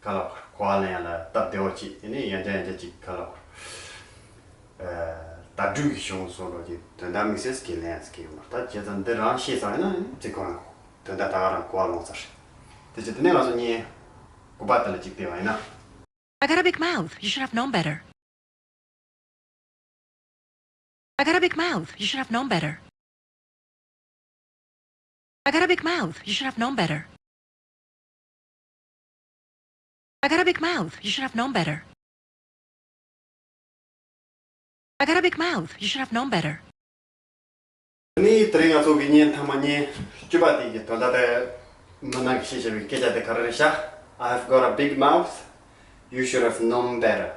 ག་ལ་གོ་བ་ལེན་ཡ་ལ་སྟབས་བདེ་བོ་ཅིག་ཨ་ནི་ཡང་བསྐྱར་ཡང་བསྐྱར་ཅིག་ག་ལ་བརྡ་སྤྲོད་ཀྱི་གཞུང་སོགས་ལོ་ཅིག་དོན་དག་དམིགས་བསལ་གྱི་ལེན་ཡ་ཟེར་གྱི་ཡོད་མ་རེད། ད་བྱས་ཙང་འདི་རང་ཤེས་ཚར་ན་ཨ་ནི་ཚིག་ཁོ་རང་དོན་དག་ད་ག་རང་གོ་བ་ལོན་ཚར་རེད། དེ་བྱས་དེ་ནས་ང་ཚོ་བརྙན་དགུ་པ་དེ་ལ་ཅིག་བལྟས་པ་ཡིན་ན། I got a big mouth. You should have known better. I got a big mouth. You should have known better. I got a big mouth. You should have known better. I got a big mouth. You should have known better. I got a big mouth. You should have known better. ནི་དེ་རིང་ང་ཚོ་གི་བརྙན་ཐང་མ་བརྙན་བཅུ་པ་དེ་གི་དོན་དག་དེ། མི་ནག་གི་ཤེས་བྱ་བའི་སྐད་ཆ་དེ་ག་རེ་རེད་ཤག I have got a big mouth. You should have known better.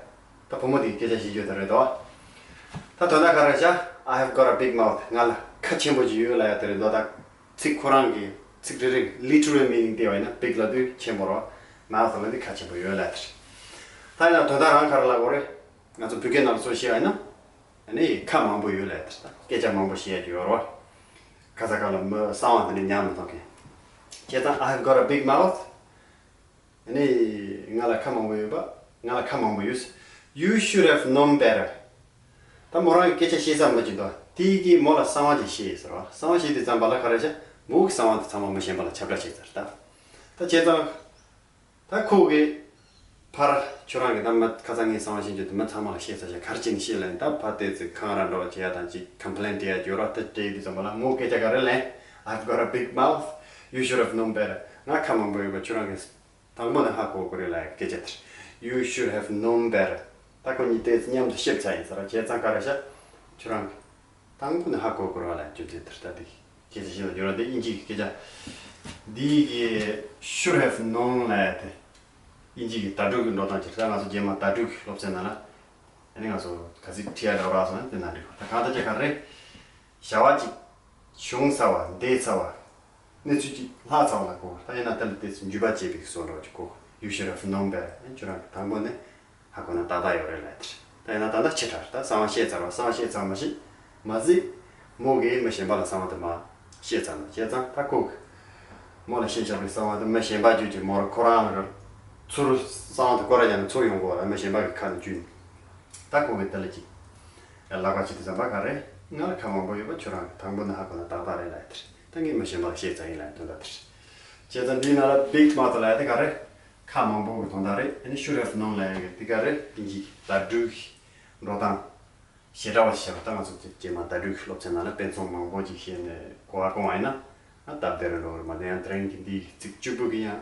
ད་བུ་མོ་དེ་གི་སྐད་ཆ་བཤད་རྒྱུ་དེ་རེད་དོ། ད་དོན་དག་ག་རེ་རེད་ཤག I have got a big mouth. ང་ལ་ཁ་ཆེན་པོ་ཅིག་ཡོད་ལབ་ཡ་དེ་རེད་དོ། ད་ཚིག་ཁོ་རང་གི་ཚིག་རེ་རེ་literal meaning་བལྟས་པ་ཡིན་ན་big་ལབ་དུས་ཆེན་པོ་རེད། mouth་ལབ་དུས་ཁ་ཆེན་པོ་ཡོད་ལབ་དེ་རེད། ད་ཡིན་ན་དོན་དག་རང་ག་རེ་ལབ་དགོས་རེད། ང་ཚོ་བོད་སྐད་ནང་ལ་སོ་བཤད་པ་ཡིན་ན། ཨ་ནི་ཁ་མང་པོ་ཡོད་ལབ་དེ་རེད། ད་སྐད་ཆ་མང་པོ་བཤད་ཡ་ཅིག་ཡོད་རེད། ཁ་ས་ཁ་ལ་མི་གསང་བ་དེ་འདྲ་ཉར་མི་ཐུབ་མཁན། བྱས་ཙང་I have got a big mouth. ཨ་ནི་ང་ལ་ཁ་མང་པོ་ཡོད་པ། ང་ལ་ཁ་མང་པོ་ཡོད། You should have known better. ད་མོ་རང་གི་སྐད་ཆ་བཤད་ས་མི་གཅིག་འདུག་དེ་གིས་མོ་ལ་གསང་བ་ཅིག་བཤད་ཡོད་ཟེར་བ། གསང་བ་བཤད་དུས་ཙམ་པ་ལ་ག་རེ་བྱ། མོ་གི་གསང་བ་དེ་ཚང་མ་མི་གཞན་པ་ལ་ཁྱབ་བསྒྲགས་བྱས་ཚར་ད། ད་བྱས་ཙང་། ད་ཁོ་གིས་ཕར་ཁྱོད་རང་གི་ད་མི་ཁ་སང་ངའི་གསང་བ་བཤད་རྒྱུ་དེ་མི་ཚང་མ་ལ་བཤད་ཚར་བྱས། ག་རེ་བྱས་ནས་བཤད་ལབ་ཡིན། ད་ཕར་བལྟས་ཚེ་ཁང་ར་འགྲོ་བྱེད་ཡ་དང་ཅིག་complain་སྤྲད་ཡ་ཡོད་ར། ད་སྤྲད་དུས་ཙམ་པ་ལ་མོ་སྐད་ཆ་ག་རེ་ལབ་ཡིན། I've got a big mouth. You should have known better. ང་ཁ་མང་པོ་ཡོད་པ་ཁྱོད་རང་གིས་དང་པོ་ནས་ཧ་གོ་དགོས་རེད་ལབ་ཡ་སྐད་ཆ་དེ། You should have known better. ད་ཁོ་གཉིས་ཏོག་ཙམ་མཉམ་དུ་བཤད་ཚར་ཡིན་ཟེར་ར། བྱས་ཙང་ག་རེ་བྱ། ཁྱོད་རང་གིས་དང་པོ་ནས་ཧ་གོ་དགོས་རེད་ལབ་ཡ་རྒྱུ་མཚན་དེ་རེད། ད་དེ་སྐད་ཆ་བཤད་ལ་ཡོད་ར། དེ་དབྱིན་ཇིའི་སྐད་ཆ། འདི་གི་should have known ལབ་ཡ་དེ། དབྱིན་ཇི་གི་ད་དྲུག་གི་འགྲོ་སྟངས་ཅིག་ད་ང་ཚོ་རྗེས་མ་ད་དྲུག་གི་སློབ་ཚན་ནང་ལ། ཨ་ནི་ང་ཚོ་ག་ཚིག་ཁྲིད་ཡ་འདྲ་བོ་རག་སོང་ན་དེ་ན་འགྲིག་གོ། ད་གང་ལྟར་ཅིག་ག་རེ། བྱ་བ་ཅིག་བྱུང་ཚར་བ། འདས་ཚར་བ། གནས་ཚུལ་ཅིག་ལྷག་ཚར་བ་ལ་གོ། ད་ཡིན་ན་དེ་ལ་བལྟས་ཚེ་འཇུག་པ་བྱེད་པའི་བཟོ་འདྲ་བོ་ཅིག་གོ། You should have known better. ཨ་ཁྱོད་རང་གིས་དང་པོ་ནས་ཧ་གོ་ན་ཏག་ཏག་ཡོད་རེད་ལབ་དེ་རེད། ད་ཡིན་ན་ད་ལྟ་ཕྱི་དྲགས་ད་གསང་བ་བཤད་ཚར་བ། གསང་བ་བཤད་ཚར་བ་མ་ཤེས་མ་གཟིགས། མོ་གིས་མི་གཞན་པ་ལ་གསང་བ་དེ་མར་བཤད་ཚར་འདུག་བྱས་ཙང་ད་ཁོ་གིས་མོ་ལ་བཤད་བཞག་པའི་གསང་བ་དེ་མི་གཞན་པ་བརྒྱུད་ཀྱི་མོར་ཁོ་རང་ལ་ཚུར་གསང་བ་དེ་སྐོར་ར་རྒྱག་ནས་ཚུར་ཡོང་དགོས་ལ། མི་གཞན་པ་གི་ཁ་ནས་བརྒྱུད་ནས། ད་ཁོ་གིས་དེ་ལ་ཅིག་ལག་པ་བྱེད་དུས་ཙམ་པ་ག་རེ། ང་ལ་ཁ་མང་པོ་ཡོད་པ་ཁྱོད་རང་གིས་དང་པོ་ནས་ཧ་གོ་ན་ཏག་ཏག་རེད་ལབ་དེ་རེད། ད་ངས་མི་གཞན་པ་ལ་བཤད་ཚར་ཡིན་ལབ་དོན་དག་དེ་རེད། བྱས་ཙང་འདིའི་ནང་ལ་big mouth ལབ་ཡ་དེ་ག་རེ། ཁ་མང་པོ་གི་དོན་དག་རེད། ཨ་ནི་should have known ལབ་ཡ་གི་དེ་ག་རེ། དབྱིན་ཇི་གི་ད་དྲུག་གི་འགྲོ་སྟངས་ཞེ་དྲག་པ་ཞིག་བྱས་པ། ད་ང་ཚོ་རྗེས་མ་ད་དྲུག་གི་སློབ་ཚན་ནང་ལ་དཔེ་མཚོན་མང་པོ་ཅིག་བཤད་ནས་གོ་བ་སྐོང་བ་ཡིན་ན། ཨ་སྟབས་བདེ་རུ་འགྲོ་གི་རེད་མ་གཏོགས་ཡང་དེ་རིང་གི་འདིའི་ཚིག་བཅུ་པོ་གི་ཡང་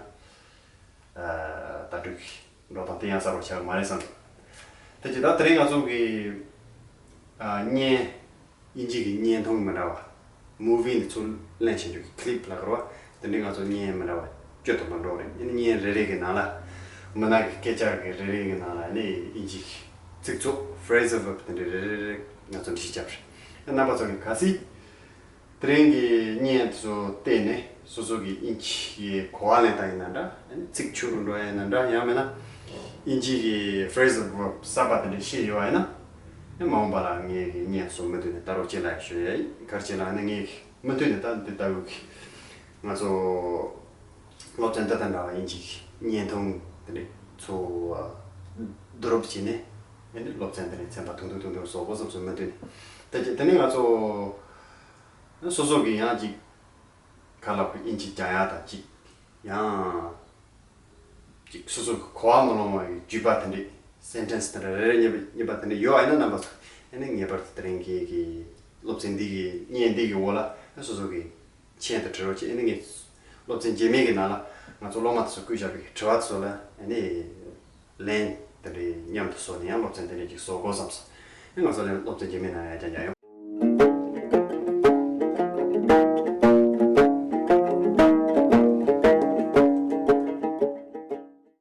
ད་དྲུག་གི་འགྲོ་སྟངས་དེ་ཡང་གསར་པ་ཆགས་ཀྱི་མ་རེད་བསམ་འདུག་དེ་ཅི་ད་དེ་རིང་ང་ཚོ་གི་བརྙན། དབྱིན་ཇི་གི་བརྙན་ཐུང་མི་འདྲ་བ། movie ནས་ཚུར་ལེན་བྱེད་རྒྱུ་གི་clip ལབ་དགོས་རེད་བ། དེ་འདྲའི་ང་ཚོ་བརྙན་མི་འདྲ་བ་བཅུ་དང་མ་འགྲོ་རེད། ཨ་ནི་བརྙན་རེ་རེ་གི་ནང་ལ་མི་ནག་གི་སྐད་ཆ་གི་རེ་རེ་གི་ནང་ལ་ཨ་ནི་དབྱིན་ཇི་གི་ཚིག་ཚོགས་phrasal verb དེ་འདྲའི་རེ་རེ་རེ་ང་ཚོ་འབྲི་རྒྱབ་རེད། ཨ་རྣམ་པ་ཚོ་གི་གལ་སྲིད་དེ་རིང་གི་བརྙན་དེ་ཚོ་བལྟས་ནས་སོ་སོ་གི་དབྱིན་ཇི་གི་གོ་བ་ལེན་སྟངས་ཡིན་ན་འདྲ། ཨ་ནི་ཚིག་འཁྱུག་རུ་འགྲོ་ཡ་ཡིན་ན་འདྲ། ཡང་མིན་ན་དབྱིན་ཇི་གི་phrasal verb གསར་པ་དེ་འདྲ་ཤེས་ཡོད་པ་ཡིན་ན། ཨ་མ་འོངས་པ་ལ་ངའི་གི་བརྙན་སོགས་མུ་མཐུད་ནས་ལྟ་རོགས་བྱེད་ལབ་ཞུ་ཡ་ཡིན། ག་རེ་བྱས་ལབ་ན་ངའི་གི་མུ་མཐུད་ནས་ད་འདི་ལྟ་བུ་གི་ང་ཚོ་སློབ་ཚན་འདི་དང་འདྲ་བ་དབྱིན་ཇི་གི་བརྙན་ཐུང་དེ་འདྲ་ཚོ་བསྡུ་རུབ་བྱས་ནས། ཨ་ནི་སློབ་ཚན་དེ་འདྲ་ཚན་པ་ཐུང་ཐུང་ཐུང་ཐུང་བཟོ་དགོས་བསམ་སོང་མུ་མཐུད་ནས། ད་ཅི་དེ་ནས་ང་ཚོ་སོ་སོ་གི་ཡང་ཅིག་ག་ལབ་དགོས། དབྱིན་ཇི་སྦྱང་ཡ་དང་ཅིག་ཡང་ཅིག་སོ་སོ་གི་གོ་བ་མ་ལོན་པའི་བརྗོད་པ་དེ་འདྲ། sentence དེ་འདྲ་རེ་རེ་གཉིས་པ་གཉིས་པ་དེ་འདྲ་ཡོད་པ་ཡིན་ན་རྣམ་པ་ཚོ། ཨ་ནི་ངེས་པར་དུ་དེ་རིང་གི་གི་སློབ་ཚན་འདི་གི་བརྙན་འདི་གི་འོག་ལ་སོ་སོ་གི་མཆན་དེ་བྲིས་རོགས་བྱེད། ཨ་ནི་ངས་སློབ་ཚན་རྗེས་མའི་གི་ནང་ལ་ང་ཚོ་སློབ་མ་དེ་ཚོ་བསྐུལ་བཞག་པའི་དྲི་བ་དེ་ཚོ་ལ་ཨ་ནི་ལན་དེ་འདྲའི་མཉམ་དུ་བཟོ་ནས་ཡང་སློབ་ཚན་དེ་འདྲའི་ཅིག་བཟོ་དགོས་བསམ་སོང་། ཨ་ནི་ང་ཚོ་ལན་སློབ་ཚན་རྗེས་མའི་ནང་ཡང་བསྐྱར་རྒྱག་ཡོང་།